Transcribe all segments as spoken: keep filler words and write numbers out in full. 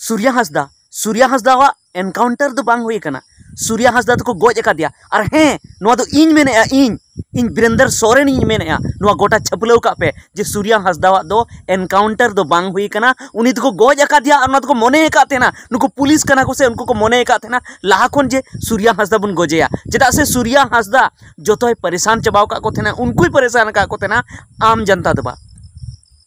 ᱥᱩᱨᱭᱟ ᱦᱟᱸᱥᱫᱟ, ᱥᱩᱨᱭᱟ ᱦᱟᱸᱥᱫᱟᱣᱟᱜ ᱮᱱᱠᱟᱣᱩᱱᱴᱟᱨ ᱫᱚ ᱵᱟᱝ ᱦᱩᱭ ᱟᱠᱟᱱᱟ, ᱥᱩᱨᱭᱟ ᱦᱟᱸᱥᱫᱟ ᱫᱚᱠᱚ ᱜᱚᱡ ᱟᱠᱟᱫᱮᱭᱟ᱾ ᱟᱨ ᱦᱮᱸ, ᱱᱚᱣᱟ ᱫᱚ ᱤᱧ ᱢᱮᱱᱮᱫᱼᱟ, ᱤᱧ ᱤᱧ ᱵᱤᱨᱮᱱᱫᱟᱨ ᱥᱚᱨᱮᱱ ᱤᱧ ᱢᱮᱱᱮᱫᱼᱟ, ᱱᱚᱣᱟ ᱜᱚᱴᱟ ᱪᱷᱟᱹᱯᱞᱟᱹᱣ ᱠᱟᱜ ᱯᱮ ᱡᱮ ᱥᱩᱨᱭᱟ ᱦᱟᱸᱥᱫᱟᱣᱟᱜ ᱫᱚ ᱮᱱᱠᱟᱣᱩᱱᱴᱟᱨ ᱫᱚ ᱵᱟᱝ ᱦᱩᱭ ᱟᱠᱟᱱᱟ, ᱩᱱᱤ ᱫᱚᱠᱚ ᱜᱚᱡ ᱟᱠᱟᱫᱮᱭᱟ᱾ ᱟᱨ ᱱᱚᱣᱟ ᱫᱚᱠᱚ ᱢᱚᱱᱮ ᱟᱠᱟᱫ ᱛᱟᱦᱮᱱᱟ, ᱱᱩᱠᱩ ᱯᱩᱞᱤᱥ ᱠᱟᱱᱟ ᱠᱚ ᱥᱮ, ᱩᱱᱠᱩ ᱠᱚ ᱢᱚᱱᱮ ᱟᱠᱟᱫ ᱛᱟᱦᱮᱱᱟ ᱞᱟᱦᱟ ᱠᱷᱚᱱ ᱡᱮ ᱥᱩᱨᱭᱟ ᱦᱟᱸᱥᱫᱟ ᱵᱚᱱ ᱜᱚᱡᱮᱭᱟ, ᱪᱮᱫᱟᱜ ᱥᱮ ᱥᱩᱨᱭᱟ ᱦᱟᱸᱥᱫᱟ ᱡᱚᱛᱚᱭ ᱯᱟᱨᱤᱥᱟᱱ ᱪᱟᱵᱟᱣ ᱟᱠᱟᱫ ᱠᱚ ᱛᱟᱦᱮᱱᱟ, ᱩᱱᱠᱩᱭ ᱯᱟᱨᱤᱥᱟᱱ ᱟᱠᱟᱫ ᱠᱚ ᱛᱟᱦᱮᱱᱟ, ᱟᱢ ᱡᱟᱱᱛᱟ ᱫᱚ ᱵᱟᱝ᱾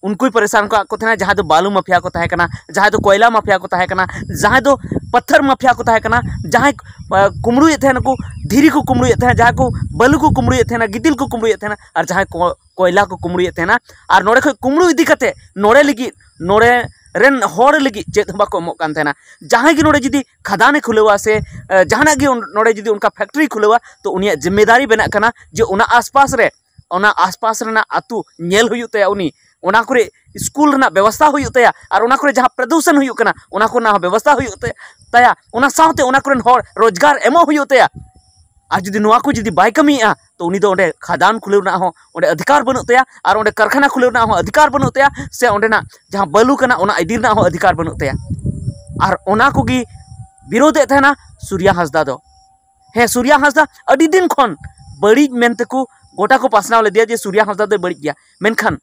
ᱩᱱᱠᱩᱭ ᱯᱟᱨᱤᱥᱟᱱ ᱟᱠᱟᱫ ᱠᱚ ᱛᱟᱦᱮᱱᱟ, ᱡᱟᱦᱟᱸᱭ ᱫᱚ ᱵᱟᱞᱩ ᱢᱟᱯᱷᱤᱭᱟ ᱠᱚ ᱛᱟᱦᱮᱸ ᱠᱟᱱᱟ, ᱡᱟᱦᱟᱸᱭ ᱫᱚ ᱠᱚᱭᱞᱟ ᱢᱟᱯᱷᱤᱭᱟ ᱠᱚ ᱛᱟᱦᱮᱸ ᱠᱟᱱᱟ, ᱡᱟᱦᱟᱸᱭ ᱫᱚ ᱯᱟᱛᱷᱟᱨ ᱢᱟᱯᱷᱤᱭᱟ ᱠᱚ ᱛᱟᱦᱮᱸ ᱠᱟᱱᱟ, ᱡᱟᱦᱟᱸᱭ, ᱟᱸ, ᱠᱩᱢᱲᱩᱭᱮᱫ ᱛᱟᱦᱮᱱᱟᱠᱚ, ᱫᱷᱤᱨᱤ ᱠᱚ ᱠᱩᱢᱲᱩᱭᱮᱫ ᱛᱟᱦᱮᱱᱟ, ᱡᱟᱦᱟᱸᱭ ᱠᱚ ᱵᱟᱹᱞᱩ ᱠᱚ ᱠᱩᱢᱲᱩᱭᱮᱫ ᱛᱟᱦᱮᱱᱟ, ᱜᱤᱛᱤᱞ ᱠᱚ ᱠᱩᱢᱲᱩᱭᱮᱫ ᱛᱟᱦᱮᱱᱟ, ᱟᱨ ᱡᱟᱦᱟᱸᱭ ᱠᱚ ᱠᱚᱭᱞᱟ ᱠᱚ ᱠᱩᱢᱲᱩᱭᱮᱫ ᱛᱟᱦᱮᱱᱟ᱾ ᱟᱨ ᱱᱚᱰᱮ ᱠᱷᱚᱱ ᱠᱩᱢᱲᱩ ᱤᱫᱤ ᱠᱟᱛᱮ ᱱᱚᱰᱮ ᱞᱟᱹᱜᱤᱫ, ᱱᱚᱰᱮ ᱨᱮᱱ ᱦᱚᱲ ᱞᱟᱹᱜᱤᱫ ᱪᱮᱫ ᱦᱚᱸ ᱵᱟᱠᱚ ᱮᱢᱚᱜ ᱠᱟᱱ ᱛᱟᱦᱮᱱᱟ᱾ ᱡᱟᱦᱟᱸᱭ ᱜᱮ ᱱᱚᱰᱮ ᱡᱩᱫᱤ ᱠᱷᱟᱫᱟᱱᱮ ᱠᱷᱩᱞᱟᱹᱣᱟ ᱥᱮ, ᱟᱸ, ᱡᱟᱦᱟᱱᱟᱜ ᱜᱮ ᱚᱱ-, ᱱᱚᱰᱮ ᱡᱩᱫᱤ ᱚᱱᱠᱟ ᱯᱷᱮᱠᱴᱨᱤ ᱠᱷᱩᱞᱟᱹᱣᱟ, ᱛᱚ ᱩᱱᱤᱭᱟᱜ ᱡᱤᱢᱢᱮᱫᱟᱨᱤ ᱵᱮᱱᱟᱜ ᱠᱟᱱᱟ ᱡᱮ ᱚᱱᱟ ᱟᱥᱯᱟᱥ ᱨᱮ, ᱚᱱᱟ ᱟᱥᱯᱟᱥ ᱨᱮᱱᱟᱜ ᱟᱹᱛᱩ ᱧᱮᱞ ᱦᱩᱭᱩᱜ ᱛᱟᱭᱟ, ᱩᱱᱤ ᱚᱱᱟ ᱠᱚᱨᱮ ᱥᱠᱩᱞ ᱨᱮᱱᱟᱜ ᱵᱮᱵᱚᱥᱛᱷᱟ ᱦᱩᱭᱩᱜ ᱛᱟᱭᱟ, ᱟᱨ ᱚᱱᱟ ᱠᱚᱨᱮ ᱡᱟᱦᱟᱸ ᱯᱨᱚᱫᱩᱥᱚᱱ ᱦᱩᱭᱩᱜ ᱠᱟᱱᱟ, ᱚᱱᱟ ᱠᱚᱨᱮᱱᱟᱜ ᱦᱚᱸ ᱵᱮᱵᱚᱥᱛᱷᱟ ᱦᱩᱭᱩᱜ ᱛᱟᱭᱟ, ᱚᱱᱟ ᱥᱟᱶᱛᱮ ᱚᱱᱟ ᱠᱚᱨᱮᱱ ᱦᱚᱲ ᱨᱳᱡᱽᱜᱟᱨ ᱮᱢᱚᱜ ᱦᱩᱭᱩᱜ ᱛᱟᱭᱟ᱾ ᱟᱨ ᱡᱩᱫᱤ ᱱᱚᱣᱟ ᱠᱚ ᱡᱩᱫᱤ ᱵᱟᱭ ᱠᱟᱹᱢᱤᱭᱮᱫᱼᱟ, ᱛᱚ ᱩᱱᱤ ᱫᱚ ᱚᱸᱰᱮ ᱠᱷᱟᱫᱟᱱ ᱠᱷᱩᱞᱟᱹᱣ ᱨᱮᱱᱟᱜ ᱦᱚᱸ ᱚᱸᱰᱮ ᱚᱫᱷᱤᱠᱟᱨ ᱵᱟᱹᱱᱩᱜ ᱛᱟᱭᱟ, ᱟᱨ ᱚᱸᱰᱮ ᱠᱟᱨᱠᱷᱟᱱᱟ ᱠᱷᱩᱞᱟᱹᱣ ᱨᱮᱱᱟᱜ ᱦᱚᱸ ᱚᱫᱷᱤᱠᱟᱨ ᱵᱟᱹᱱᱩᱜ ᱛᱟᱭᱟ, ᱥᱮ ᱚᱸᱰᱮᱱᱟᱜ ᱡᱟᱦᱟᱸ ᱵᱟᱹᱞᱩ ᱠᱟᱱᱟ ᱚᱱᱟ ᱤᱫᱤ ᱨᱮᱱᱟᱜ ᱦᱚᱸ ᱚᱫᱷᱤᱠᱟᱨ ᱵᱟᱹᱱᱩᱜ ᱛᱟᱭᱟ᱾ ᱟᱨ ᱚᱱᱟ ᱠᱚᱜᱮ ᱵᱤᱨᱳᱫᱷᱮᱫ ᱛᱟᱦᱮᱱᱟ ᱥᱩᱨᱭᱟ ᱦᱟᱸᱥᱫᱟ ᱫᱚ᱾ ᱦᱮᱸ, ᱥᱩᱨᱭᱟ ᱦᱟᱸᱥᱫᱟ ᱟᱹᱰᱤ ᱫᱤᱱ ᱠᱷᱚᱱ ᱵᱟᱹᱲᱤᱡ ᱢᱮᱱ ᱛᱮᱠᱚ ᱜᱚᱴᱟ ᱠᱚ ᱯᱟᱥᱱᱟᱣ ᱞᱮᱫᱮᱭᱟ ᱡᱮ ᱥᱩᱨᱭᱟ ᱦᱟᱸᱥᱫᱟ ᱫᱚᱭ ᱵᱟᱹᱲᱤᱡ ᱜᱮᱭᱟ, ᱢᱮᱱᱠᱷᱟᱱ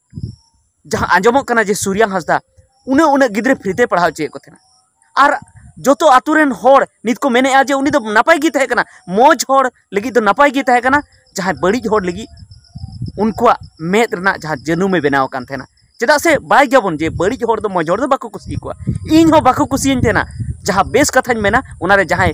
ᱡᱟᱦᱟᱸ ᱟᱸᱡᱚᱢᱚᱜ ᱠᱟᱱᱟ ᱡᱮ ᱥᱩᱨᱭᱟ ᱦᱟᱸᱥᱫᱟ ᱩᱱᱟᱹᱜ, ᱩᱱᱟᱹᱜ ᱜᱤᱫᱽᱨᱟᱹ ᱯᱷᱨᱤ ᱛᱮ ᱯᱟᱲᱦᱟᱣ ᱦᱚᱪᱚᱭᱮᱫ ᱠᱚ ᱛᱟᱦᱮᱱᱟ, ᱟᱨ ᱡᱚᱛᱚ ᱟᱛᱳ ᱨᱮᱱ ᱦᱚᱲ ᱱᱤᱛ ᱠᱚ ᱢᱮᱱᱮᱫᱼᱟ ᱡᱮ ᱩᱱᱤ ᱫᱚ ᱱᱟᱯᱟᱭ ᱜᱮ ᱛᱟᱦᱮᱸ ᱠᱟᱱᱟ, ᱢᱚᱡᱽ ᱦᱚᱲ ᱞᱟᱹᱜᱤᱫ ᱫᱚ ᱱᱟᱯᱟᱭ ᱜᱮ ᱛᱟᱦᱮᱸ ᱠᱟᱱᱟ, ᱡᱟᱦᱟᱸᱭ ᱵᱟᱹᱲᱤᱡ ᱦᱚᱲ ᱞᱟᱹᱜᱤᱫ ᱩᱱᱠᱩᱣᱟᱜ ᱢᱮᱫ ᱨᱮᱱᱟᱜ ᱡᱟᱦᱟᱸ ᱡᱟᱹᱱᱩᱢᱮ ᱵᱮᱱᱟᱣ ᱟᱠᱟᱱ ᱛᱟᱦᱮᱱᱟ᱾ ᱪᱮᱫᱟᱜ ᱥᱮ ᱵᱟᱭ ᱜᱮᱭᱟᱵᱚᱱ ᱡᱮ ᱵᱟᱹᱲᱤᱡ ᱦᱚᱲ ᱫᱚ ᱢᱚᱡᱽ ᱦᱚᱲ ᱫᱚ ᱵᱟᱠᱚ ᱠᱩᱥᱤᱭᱟᱠᱚᱣᱟ᱾ ᱤᱧ ᱦᱚᱸ ᱵᱟᱠᱚ ᱠᱩᱥᱤᱭᱟᱹᱧ ᱛᱟᱦᱮᱱᱟ᱾ ᱡᱟᱦᱟᱸ ᱵᱮᱥ ᱠᱟᱛᱷᱟᱧ ᱢᱮᱱᱟ, ᱚᱱᱟᱨᱮ ᱡᱟᱦᱟᱸᱭ,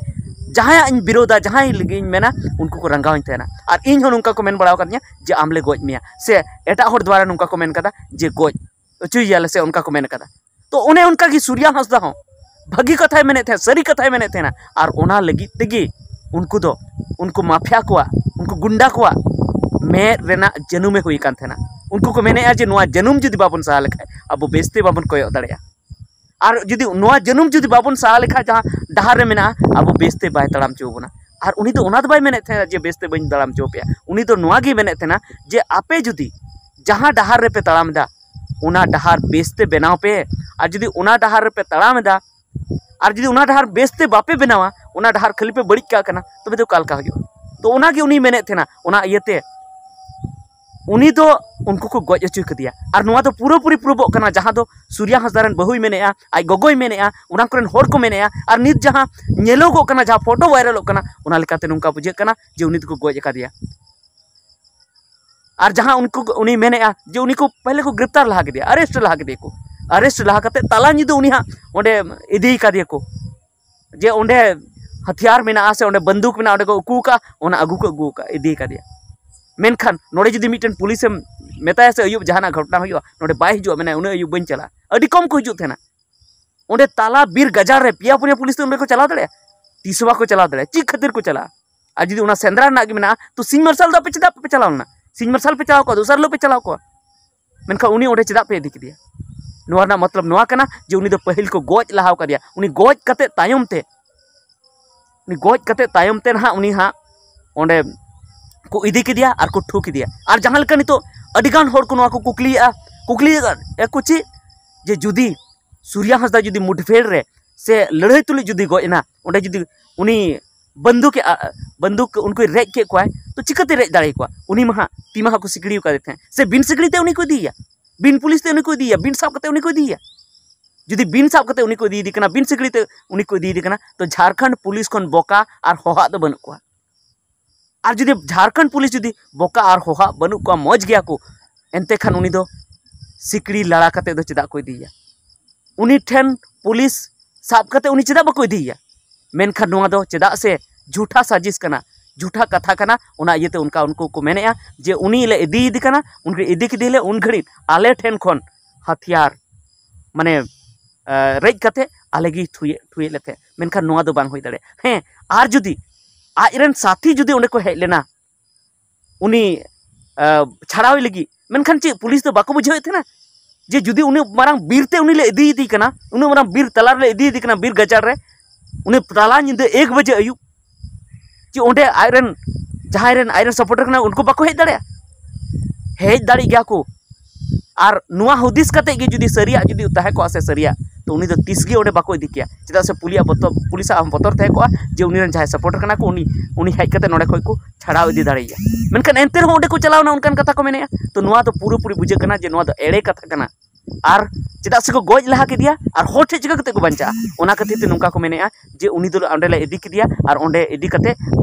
ᱡᱟᱦᱟᱸᱭᱟᱜ ᱤᱧ ᱵᱤᱨᱳᱫᱟ, ᱡᱟᱦᱟᱸᱭ ᱞᱟᱹᱜᱤᱫ ᱤᱧ ᱢᱮᱱᱟ, ᱩᱱᱠᱩ ᱠᱚ ᱨᱟᱸᱜᱟᱣᱤᱧ ᱛᱟᱦᱮᱱᱟ᱾ ᱟᱨ ᱤᱧ ᱦᱚᱸ ᱱᱚᱝᱠᱟ ᱠᱚ ᱢᱮᱱ ᱵᱟᱲᱟ ᱟᱠᱟᱫᱤᱧᱟ ᱡᱮ ᱟᱢ ᱞᱮ ᱜᱚᱡ ᱢᱮᱭᱟ, ᱥᱮ ᱮᱴᱟᱜ ᱦᱚᱲ ᱫᱣᱟᱨᱟ ᱱᱚᱝᱠᱟ ᱠᱚ ᱢᱮᱱ ᱠᱟᱫᱟ ᱡᱮ ᱜᱚᱡ ᱦᱚᱪᱚᱭᱮᱭᱟᱞᱮ, ᱥᱮ ᱚᱱᱠᱟ ᱠᱚ ᱢᱮᱱ ᱠᱟᱫᱟ᱾ ᱛᱚ ᱚᱱᱮ ᱚᱱᱠᱟ ᱜᱮ ᱥᱩᱨᱭᱟ ᱦᱟᱸᱥᱫᱟ ᱦᱚᱸ ᱵᱷᱟᱹᱜᱤ ᱠᱟᱛᱷᱟᱭ ᱢᱮᱱᱮᱫ ᱛᱟᱦᱮᱸᱫ, ᱥᱟᱹᱨᱤ ᱠᱟᱛᱷᱟᱭ ᱢᱮᱱᱮᱫ ᱛᱟᱦᱮᱱᱟ᱾ ᱟᱨ ᱚᱱᱟ ᱞᱟᱹᱜᱤᱫ ᱛᱮᱜᱮ ᱩᱱᱠᱩ ᱫᱚ, ᱩᱱᱠᱩ ᱢᱟᱯᱷᱤᱭᱟ ᱠᱚᱣᱟᱜ, ᱩᱱᱠᱩ ᱜᱩᱱᱰᱟ ᱠᱚᱣᱟᱜ ᱢᱮᱫ ᱨᱮᱱᱟᱜ ᱡᱟᱹᱱᱩᱢᱮ ᱦᱩᱭ ᱠᱟᱱ ᱛᱟᱦᱮᱱᱟ᱾ ᱩᱱᱠᱩ ᱠᱚ ᱢᱮᱱᱮᱫᱼᱟ ᱡᱮ ᱱᱚᱣᱟ ᱡᱟᱹᱱᱩᱢ ᱡᱩᱫᱤ ᱵᱟᱵᱚᱱ ᱥᱟᱦᱟ ᱞᱮᱠᱷᱟᱡ ᱟᱵᱚ ᱵᱮᱥᱛᱮ ᱵᱟᱵᱚᱱ ᱠᱚᱭᱚᱜ ᱫᱟᱲᱮᱭᱟᱜᱼᱟ᱾ ᱟᱨ ᱡᱩᱫᱤ ᱱᱚᱣᱟ ᱡᱟᱹᱱᱩᱢ ᱡᱩᱫᱤ ᱵᱟᱵᱚᱱ ᱥᱟᱦᱟ ᱞᱮᱠᱷᱟᱡ ᱡᱟᱦᱟᱸ ᱰᱟᱦᱟᱨ ᱨᱮ ᱢᱮᱱᱟᱜᱼᱟ, ᱟᱵᱚ ᱵᱮᱥᱛᱮ ᱵᱟᱭ ᱛᱟᱲᱟᱢ ᱦᱚᱪᱚ ᱵᱚᱱᱟ᱾ ᱟᱨ ᱩᱱᱤ ᱫᱚ ᱚᱱᱟ ᱫᱚ ᱵᱟᱭ ᱢᱮᱱᱮᱫ ᱛᱟᱦᱮᱱᱟ ᱡᱮ ᱵᱮᱥᱛᱮ ᱵᱟᱹᱧ ᱛᱟᱲᱟᱢ ᱦᱚᱪᱚ ᱯᱮᱭᱟ᱾ ᱩᱱᱤ ᱫᱚ ᱱᱚᱣᱟ ᱜᱮᱭ ᱢᱮᱱᱮᱫ ᱛᱟᱦᱮᱱᱟ ᱡᱮ ᱟᱯᱮ ᱡᱩᱫᱤ ᱡᱟᱦᱟᱸ ᱰᱟᱦᱟᱨ ᱨᱮᱯᱮ ᱛᱟᱲᱟᱢ ᱮᱫᱟ, ᱚᱱᱟ ᱰᱟᱦᱟᱨ ᱵᱮᱥᱛᱮ ᱵᱮᱱᱟᱣ ᱯᱮ᱾ ᱟᱨ ᱡᱩᱫᱤ ᱚᱱᱟ ᱰᱟᱦᱟᱨ ᱨᱮᱯᱮ ᱛᱟᱲᱟᱢ ᱮᱫᱟ, ᱟᱨ ᱡᱩᱫᱤ ᱚᱱᱟ ᱰᱟᱦᱟᱨ ᱵᱮᱥᱛᱮ ᱵᱟᱯᱮ ᱵᱮᱱᱟᱣᱟ, ᱚᱱᱟ ᱰᱟᱦᱟᱨ ᱠᱷᱟᱹᱞᱤ ᱯᱮ ᱵᱟᱹᱲᱤᱡ ᱠᱟᱜ ᱠᱟᱱᱟ, ᱛᱚᱵᱮ ᱫᱚ ᱚᱠᱟ ᱞᱮᱠᱟ ᱦᱩᱭᱩᱜᱼᱟ? ᱛᱚ ᱚᱱᱟᱜᱮ ᱩᱱᱤᱭ ᱢᱮᱱᱮᱫ ᱛᱟᱦᱮᱱᱟ, ᱚᱱᱟ ᱤᱭᱟᱹᱛᱮ ᱩᱱᱤ ᱫᱚ ᱩᱱᱠᱩ ᱠᱚ ᱜᱚᱡ ᱦᱚᱪᱚ ᱠᱮᱫᱮᱭᱟ᱾ ᱟᱨ ᱱᱚᱣᱟ ᱫᱚ ᱯᱩᱨᱟᱹᱯᱩᱨᱤ ᱯᱨᱩᱵᱷᱚᱜ ᱠᱟᱱᱟ, ᱡᱟᱦᱟᱸ ᱫᱚ ᱥᱩᱨᱭᱟ ᱦᱟᱸᱥᱫᱟ ᱨᱮᱱ ᱵᱟᱹᱦᱩᱭ ᱢᱮᱱᱮᱫᱼᱟ, ᱟᱡ ᱜᱚᱜᱚᱭ ᱢᱮᱱᱮᱫᱼᱟ, ᱚᱱᱟ ᱠᱚᱨᱮᱱ ᱦᱚᱲ ᱠᱚ ᱢᱮᱱᱮᱫᱼᱟ, ᱟᱨ ᱱᱤᱛ ᱡᱟᱦᱟᱸ ᱧᱮᱞᱚᱜᱚᱜ ᱠᱟᱱᱟ, ᱡᱟᱦᱟᱸ ᱯᱷᱳᱴᱳ ᱵᱷᱟᱭᱨᱟᱞᱚᱜ ᱠᱟᱱᱟ, ᱚᱱᱟ ᱞᱮᱠᱟᱛᱮ ᱱᱚᱝᱠᱟ ᱵᱩᱡᱷᱟᱹᱜ ᱠᱟᱱᱟ ᱡᱮ ᱩᱱᱤ ᱫᱚᱠᱚ ᱜᱚᱡ ᱟᱠᱟᱫᱮᱭᱟ᱾ ᱟᱨ ᱡᱟᱦᱟᱸ ᱩᱱᱠᱩ, ᱩᱱᱤ ᱢᱮᱱᱮᱫᱼᱟ ᱡᱮ ᱩᱱᱤ ᱠᱚ ᱯᱮᱦᱞᱮ ᱠᱚ ᱜᱨᱮᱯᱛᱟᱨ ᱞᱟᱦᱟ ᱠᱮᱫᱮᱭᱟ, ᱟᱨᱮᱥᱴ ᱞᱟᱦᱟ ᱠᱮᱫᱮᱭᱟ ᱠᱚ, ᱟᱨᱮᱥᱴ ᱞᱟᱦᱟ ᱠᱟᱛᱮ ᱛᱟᱞᱟ ᱧᱤᱫᱟᱹ ᱩᱱᱤ ᱦᱟᱸᱜ ᱚᱸᱰᱮ ᱤᱫᱤ ᱠᱟᱫᱮᱭᱟ ᱠᱚ, ᱡᱮ ᱚᱸᱰᱮ ᱦᱟᱛᱤᱭᱟᱨ ᱢᱮᱱᱟᱜᱼᱟ ᱥᱮ ᱚᱸᱰᱮ ᱵᱟᱱᱫᱩᱠ ᱢᱮᱱᱟᱜᱼᱟ, ᱚᱸᱰᱮ ᱠᱚ ᱩᱠᱩ ᱟᱠᱟᱫᱼᱟ, ᱚᱱᱟ ᱟᱹᱜᱩ ᱠᱚ ᱟᱹᱜᱩ ᱟᱠᱟᱫᱼᱟ, ᱤᱫᱤ ᱠᱟᱫᱮᱭᱟ᱾ ᱢᱮᱱᱠᱷᱟᱱ ᱱᱚᱰᱮ ᱡᱩᱫᱤ ᱢᱤᱫᱴᱮᱱ ᱯᱩᱞᱤᱥᱮᱢ ᱢᱮᱛᱟᱭᱟ ᱥᱮ, ᱟᱹᱭᱩᱵ ᱡᱟᱦᱟᱱᱟᱜ ᱜᱷᱚᱴᱚᱱᱟ ᱦᱩᱭᱩᱜᱼᱟ, ᱱᱚᱰᱮ ᱵᱟᱭ ᱦᱤᱡᱩᱜᱼᱟ, ᱢᱮᱱᱟᱭ, ᱩᱱᱟᱹᱜ ᱟᱹᱭᱩᱵ ᱵᱟᱹᱧ ᱪᱟᱞᱟᱜᱼᱟ᱾ ᱟᱹᱰᱤ ᱠᱚᱢ ᱠᱚ ᱦᱤᱡᱩᱜ ᱛᱟᱦᱮᱱᱟ᱾ ᱚᱸᱰᱮ ᱛᱟᱞᱟ ᱵᱤᱨ ᱜᱟᱡᱟᱲ ᱨᱮ ᱯᱮᱭᱟ ᱯᱩᱱᱭᱟ ᱯᱩᱞᱤᱥ ᱫᱚ ᱚᱸᱰᱮ ᱠᱚ ᱪᱟᱞᱟᱣ ᱫᱟᱲᱮᱭᱟᱜᱼᱟ? ᱛᱤᱥ ᱦᱚᱸ ᱵᱟᱠᱚ ᱪᱟᱞᱟᱣ ᱫᱟᱲᱮᱭᱟᱜᱼᱟ᱾ ᱪᱮᱫ ᱠᱷᱟᱹᱛᱤᱨ ᱠᱚ ᱪᱟᱞᱟᱜᱼᱟ? ᱟᱨ ᱡᱩᱫᱤ ᱚᱱᱟ ᱥᱮᱸᱫᱽᱨᱟ ᱨᱮᱱᱟᱜ ᱜᱮ ᱢᱮᱱᱟᱜᱼᱟ, ᱛᱚ ᱥᱤᱧ ᱢᱟᱨᱥᱟᱞ ᱫᱚ ᱟᱯᱮ ᱪᱮᱫᱟᱜ ᱵᱟᱯᱮ ᱪᱟᱞᱟᱣ ᱞᱮᱱᱟ? ᱥᱤᱧ ᱢᱟᱨᱥᱟᱞ ᱯᱮ ᱪᱟᱞᱟᱣ ᱠᱚᱜᱼᱟ, ᱫᱚᱥᱟᱨ ᱦᱤᱞᱳᱜ ᱯᱮ ᱪᱟᱞᱟᱣ ᱠᱚᱜᱼᱟ᱾ ᱢᱮᱱᱠᱷᱟᱱ ᱩᱱᱤ ᱚᱸᱰᱮ ᱪᱮᱫᱟᱜ ᱯᱮ ᱤᱫᱤ ᱠᱮᱫᱮᱭᱟ? ᱱᱚᱣᱟ ᱨᱮᱱᱟᱜ ᱢᱚᱛᱞᱚᱵ ᱱᱚᱣᱟ ᱠᱟᱱᱟ ᱡᱮ ᱩᱱᱤ ᱫᱚ ᱯᱟᱹᱦᱤᱞ ᱠᱚ ᱜᱚᱡ ᱞᱟᱦᱟ ᱟᱠᱟᱫᱮᱭᱟ᱾ ᱩᱱᱤ ᱜᱚᱡ ᱠᱟᱛᱮ ᱛᱟᱭᱚᱢ ᱛᱮ, ᱩᱱᱤ ᱜᱚᱡ ᱠᱟᱛᱮ ᱛᱟᱭᱚᱢ ᱛᱮ ᱱᱟᱦᱟᱜ ᱩᱱᱤ ᱦᱟᱸᱜ ᱚᱸᱰᱮ ᱠᱚ ᱤᱫᱤ ᱠᱮᱫᱮᱭᱟ ᱟᱨ ᱠᱚ ᱴᱷᱩ ᱠᱮᱫᱮᱭᱟ᱾ ᱟᱨ ᱡᱟᱦᱟᱸ ᱞᱮᱠᱟ ᱱᱤᱛᱚᱜ ᱟᱹᱰᱤᱜᱟᱱ ᱦᱚᱲ ᱠᱚ ᱱᱚᱣᱟ ᱠᱚ ᱠᱩᱠᱞᱤᱭᱮᱫᱼᱟ, ᱠᱩᱠᱞᱤᱭᱮᱫᱼᱟ ᱠᱚ ᱪᱮᱫ, ᱡᱮ ᱡᱩᱫᱤ ᱥᱩᱨᱭᱟ ᱦᱟᱸᱥᱫᱟ ᱡᱩᱫᱤ ᱢᱩᱴᱷᱵᱷᱮᱲ ᱨᱮ ᱥᱮ ᱞᱟᱹᱲᱦᱟᱹᱭ ᱛᱩᱞᱩᱡ ᱡᱩᱫᱤ ᱜᱚᱡ ᱮᱱᱟ, ᱚᱸᱰᱮ ᱡᱩᱫᱤ ᱩᱱᱤ ᱵᱟᱱᱫᱩᱠ ᱮ, ᱟ, ᱵᱟᱱᱫᱩᱠ ᱩᱱᱠᱩᱭ ᱨᱮᱡ ᱠᱮᱫ ᱠᱚᱣᱟᱭ, ᱛᱚ ᱪᱤᱠᱟᱹᱛᱮ ᱨᱮᱡ ᱫᱟᱲᱮ ᱠᱚᱣᱟ? ᱩᱱᱤ ᱢᱟ ᱦᱟᱸᱜ ᱛᱤ ᱢᱟ ᱦᱟᱸᱜ ᱠᱚ ᱥᱤᱠᱲᱤ ᱟᱠᱟᱫᱮ ᱛᱟᱦᱮᱸᱫ, ᱥᱮ ᱵᱤᱱ ᱥᱤᱠᱲᱤ ᱛᱮ ᱩᱱᱤ ᱠᱚ ᱤᱫᱤᱭᱮᱭᱟ, ᱵᱤᱱ ᱯᱩᱞᱤᱥ ᱛᱮ ᱩᱱᱤ ᱠᱚ ᱤᱫᱤᱭᱮᱭᱟ, ᱵᱤᱱ ᱥᱟᱵ ᱠᱟᱛᱮ ᱩᱱᱤ ᱠᱚ ᱤᱫᱤᱭᱮᱫᱮ ᱠᱟᱱᱟ, ᱵᱤᱱ ᱥᱤᱠᱲᱤ ᱛᱮ ᱩᱱᱤ ᱠᱚ ᱤᱫᱤᱭᱮᱫᱮ ᱠᱟᱱᱟ, ᱛᱚ ᱡᱷᱟᱲᱠᱷᱚᱸᱰ ᱯᱩᱞᱤᱥ ᱠᱷᱚᱱ ᱵᱚᱠᱟ ᱟᱨ ᱦᱚᱦᱟᱜ ᱫᱚ ᱵᱟᱹᱱᱩᱜ ᱠᱚᱣᱟ᱾ ᱟᱨ ᱡᱩᱫᱤ ᱡᱷᱟᱲᱠᱷᱚᱸᱰ ᱯᱩᱞᱤᱥ ᱡᱩᱫᱤ ᱵᱚᱠᱟ ᱟᱨ ᱦᱚᱦᱟᱜ ᱵᱟᱹᱱᱩᱜ ᱠᱚᱣᱟ, ᱢᱚᱡᱽ ᱜᱮᱭᱟ ᱠᱚ, ᱮᱱᱛᱮ ᱠᱷᱟᱱ ᱩᱱᱤ ᱫᱚ ᱥᱤᱠᱲᱤ ᱞᱟᱲᱟ ᱠᱟᱛᱮ ᱫᱚ ᱪᱮᱫᱟᱜ ᱠᱚ ᱤᱫᱤᱭᱮᱭᱟ? ᱩᱱᱤ ᱴᱷᱮᱱ ᱯᱩᱞᱤᱥ ᱥᱟᱵ ᱠᱟᱛᱮ ᱩᱱᱤ ᱪᱮᱫᱟᱜ ᱵᱟᱠᱚ ᱤᱫᱤᱭᱮᱭᱟ? ᱢᱮᱱᱠᱷᱟᱱ ᱱᱚᱣᱟ ᱫᱚ ᱪᱮᱫᱟᱜ ᱥᱮ ᱡᱷᱩᱴᱟ ᱥᱟᱡᱤᱥ ᱠᱟᱱᱟ, ᱡᱷᱩᱴᱟ ᱠᱟᱛᱷᱟ ᱠᱟᱱᱟ᱾ ᱚᱱᱟ ᱤᱭᱟᱹᱛᱮ ᱚᱱᱠᱟ ᱩᱱᱠᱩ ᱠᱚ ᱢᱮᱱᱮᱫᱼᱟ ᱡᱮ ᱩᱱᱤ ᱞᱮ ᱤᱫᱤᱭᱮᱫᱮ ᱠᱟᱱᱟ, ᱩᱱᱤ ᱤᱫᱤ ᱠᱮᱫᱮ ᱞᱮ ᱩᱱ ᱜᱷᱟᱹᱲᱤᱡ ᱟᱞᱮ ᱴᱷᱮᱱ ᱠᱷᱚᱱ ᱦᱟᱛᱤᱭᱟᱨ, ᱢᱟᱱᱮ, ᱟᱸ, ᱨᱮᱡ ᱠᱟᱛᱮ ᱟᱞᱮ ᱜᱮ ᱴᱷᱩᱭᱮ-, ᱴᱷᱩᱭᱮᱫ ᱞᱮ ᱛᱟᱦᱮᱸᱫ᱾ ᱢᱮᱱᱠᱷᱟᱱ ᱱᱚᱣᱟ ᱫᱚ ᱵᱟᱝ ᱦᱩᱭ ᱫᱟᱲᱮᱭᱟᱜᱼᱟ᱾ ᱦᱮᱸ, ᱟᱨ ᱡᱩᱫᱤ ᱟᱡ ᱨᱮᱱ ᱥᱟᱛᱷᱤ ᱡᱩᱫᱤ ᱚᱸᱰᱮ ᱠᱚ ᱦᱮᱡ ᱞᱮᱱᱟ, ᱩᱱᱤ, ᱟᱸ, ᱪᱷᱟᱲᱟᱣᱮ ᱞᱟᱹᱜᱤᱫ, ᱢᱮᱱᱠᱷᱟᱱ ᱪᱮᱫ ᱯᱩᱞᱤᱥ ᱫᱚ ᱵᱟᱠᱚ ᱵᱩᱡᱷᱟᱹᱣᱮᱫ ᱛᱟᱦᱮᱱᱟ ᱡᱮ ᱡᱩᱫᱤ ᱩᱱᱟᱹᱜ ᱢᱟᱨᱟᱝ ᱵᱤᱨ ᱛᱮ ᱩᱱᱤ ᱞᱮ ᱤᱫᱤᱭᱮᱫᱮ ᱠᱟᱱᱟ, ᱩᱱᱟᱹᱜ ᱢᱟᱨᱟᱝ ᱵᱤᱨ ᱛᱟᱞᱟ ᱨᱮᱞᱮ ᱤᱫᱤᱭᱮᱫᱮ ᱠᱟᱱᱟ, ᱵᱤᱨ ᱜᱟᱡᱟᱲ ᱨᱮ, ᱩᱱᱤ ᱛᱟᱞᱟ ᱧᱤᱫᱟᱹ ᱮᱠ ᱵᱟᱡᱮ ᱟᱹᱭᱩᱵ, ᱪᱮᱫ ᱚᱸᱰᱮ ᱟᱡᱨᱮᱱ ᱡᱟᱦᱟᱸᱭ ᱨᱮᱱ, ᱟᱡᱨᱮᱱ ᱥᱟᱯᱳᱨᱴᱟᱨ ᱠᱟᱱᱟ, ᱩᱱᱠᱩ ᱵᱟᱠᱚ ᱦᱮᱡ ᱫᱟᱲᱮᱭᱟᱜᱼᱟ? ᱦᱮᱡ ᱫᱟᱲᱮᱜ ᱜᱮᱭᱟ ᱠᱚ᱾ ᱟᱨ ᱱᱚᱣᱟ ᱦᱩᱫᱤᱥ ᱠᱟᱛᱮ ᱜᱮ ᱡᱩᱫᱤ ᱥᱟᱹᱨᱤᱭᱟᱜ ᱡᱩᱫᱤ ᱛᱟᱦᱮᱸ ᱠᱚᱜᱼᱟ ᱥᱮ ᱥᱟᱹᱨᱤᱭᱟᱜ, ᱛᱚ ᱩᱱᱤ ᱫᱚ ᱛᱤᱥ ᱜᱮ ᱚᱸᱰᱮ ᱵᱟᱠᱚ ᱤᱫᱤ ᱠᱮᱭᱟ᱾ ᱪᱮᱫᱟᱜ ᱥᱮ ᱯᱩᱞᱤᱭᱟᱜ ᱵᱚᱛᱚᱨ, ᱯᱩᱞᱤᱥᱟᱜ ᱦᱚᱸ ᱵᱚᱛᱚᱨ ᱛᱟᱦᱮᱸ ᱠᱚᱜᱼᱟ ᱡᱮ ᱩᱱᱤ ᱨᱮᱱ ᱡᱟᱦᱟᱸᱭ ᱥᱟᱯᱳᱨᱴᱟᱨ ᱠᱟᱱᱟ ᱠᱚ, ᱩᱱᱤ, ᱩᱱᱤ ᱦᱮᱡ ᱠᱟᱛᱮ ᱱᱚᱸᱰᱮ ᱠᱷᱚᱡ ᱠᱚ ᱪᱷᱟᱲᱟᱣ ᱤᱫᱤ ᱫᱟᱲᱮᱭᱟᱭᱟ᱾ ᱢᱮᱱᱠᱷᱟᱱ ᱮᱱᱛᱮ ᱨᱮᱦᱚᱸ ᱚᱸᱰᱮ ᱠᱚ ᱪᱟᱞᱟᱣᱱᱟ, ᱚᱱᱠᱟᱱ ᱠᱟᱛᱷᱟ ᱠᱚ ᱢᱮᱱᱮᱜᱼᱟ᱾ ᱛᱚ ᱱᱚᱣᱟ ᱫᱚ ᱯᱩᱨᱟᱹᱯᱩᱨᱤ ᱵᱩᱡᱷᱟᱹᱜ ᱠᱟᱱᱟ ᱡᱮ ᱱᱚᱣᱟ ᱫᱚ ᱮᱲᱮ ᱠᱟᱛᱷᱟ ᱠᱟᱱᱟ᱾ ᱟᱨ ᱪᱮᱫᱟᱜ ᱥᱮᱠᱚ ᱜᱚᱡ ᱞᱟᱦᱟ ᱠᱮᱫᱮᱭᱟ, ᱟᱨ ᱦᱚᱲ ᱴᱷᱮᱱ ᱪᱤᱠᱟᱹ ᱠᱟᱛᱮ ᱠᱚ ᱵᱟᱧᱪᱟᱜᱼᱟ? ᱚᱱᱟ ᱠᱷᱟᱹᱛᱤᱨ ᱛᱮ ᱱᱚᱝᱠᱟ ᱠᱚ ᱢᱮᱱᱮᱜᱼᱟ ᱡᱮ ᱩᱱᱤ ᱫᱚ ᱚᱸᱰᱮ ᱞᱮ ᱤᱫᱤ ᱠᱮᱫᱮᱭᱟ, ᱟᱨ ᱚᱸᱰᱮ ᱤᱫᱤ ᱠᱟᱛᱮ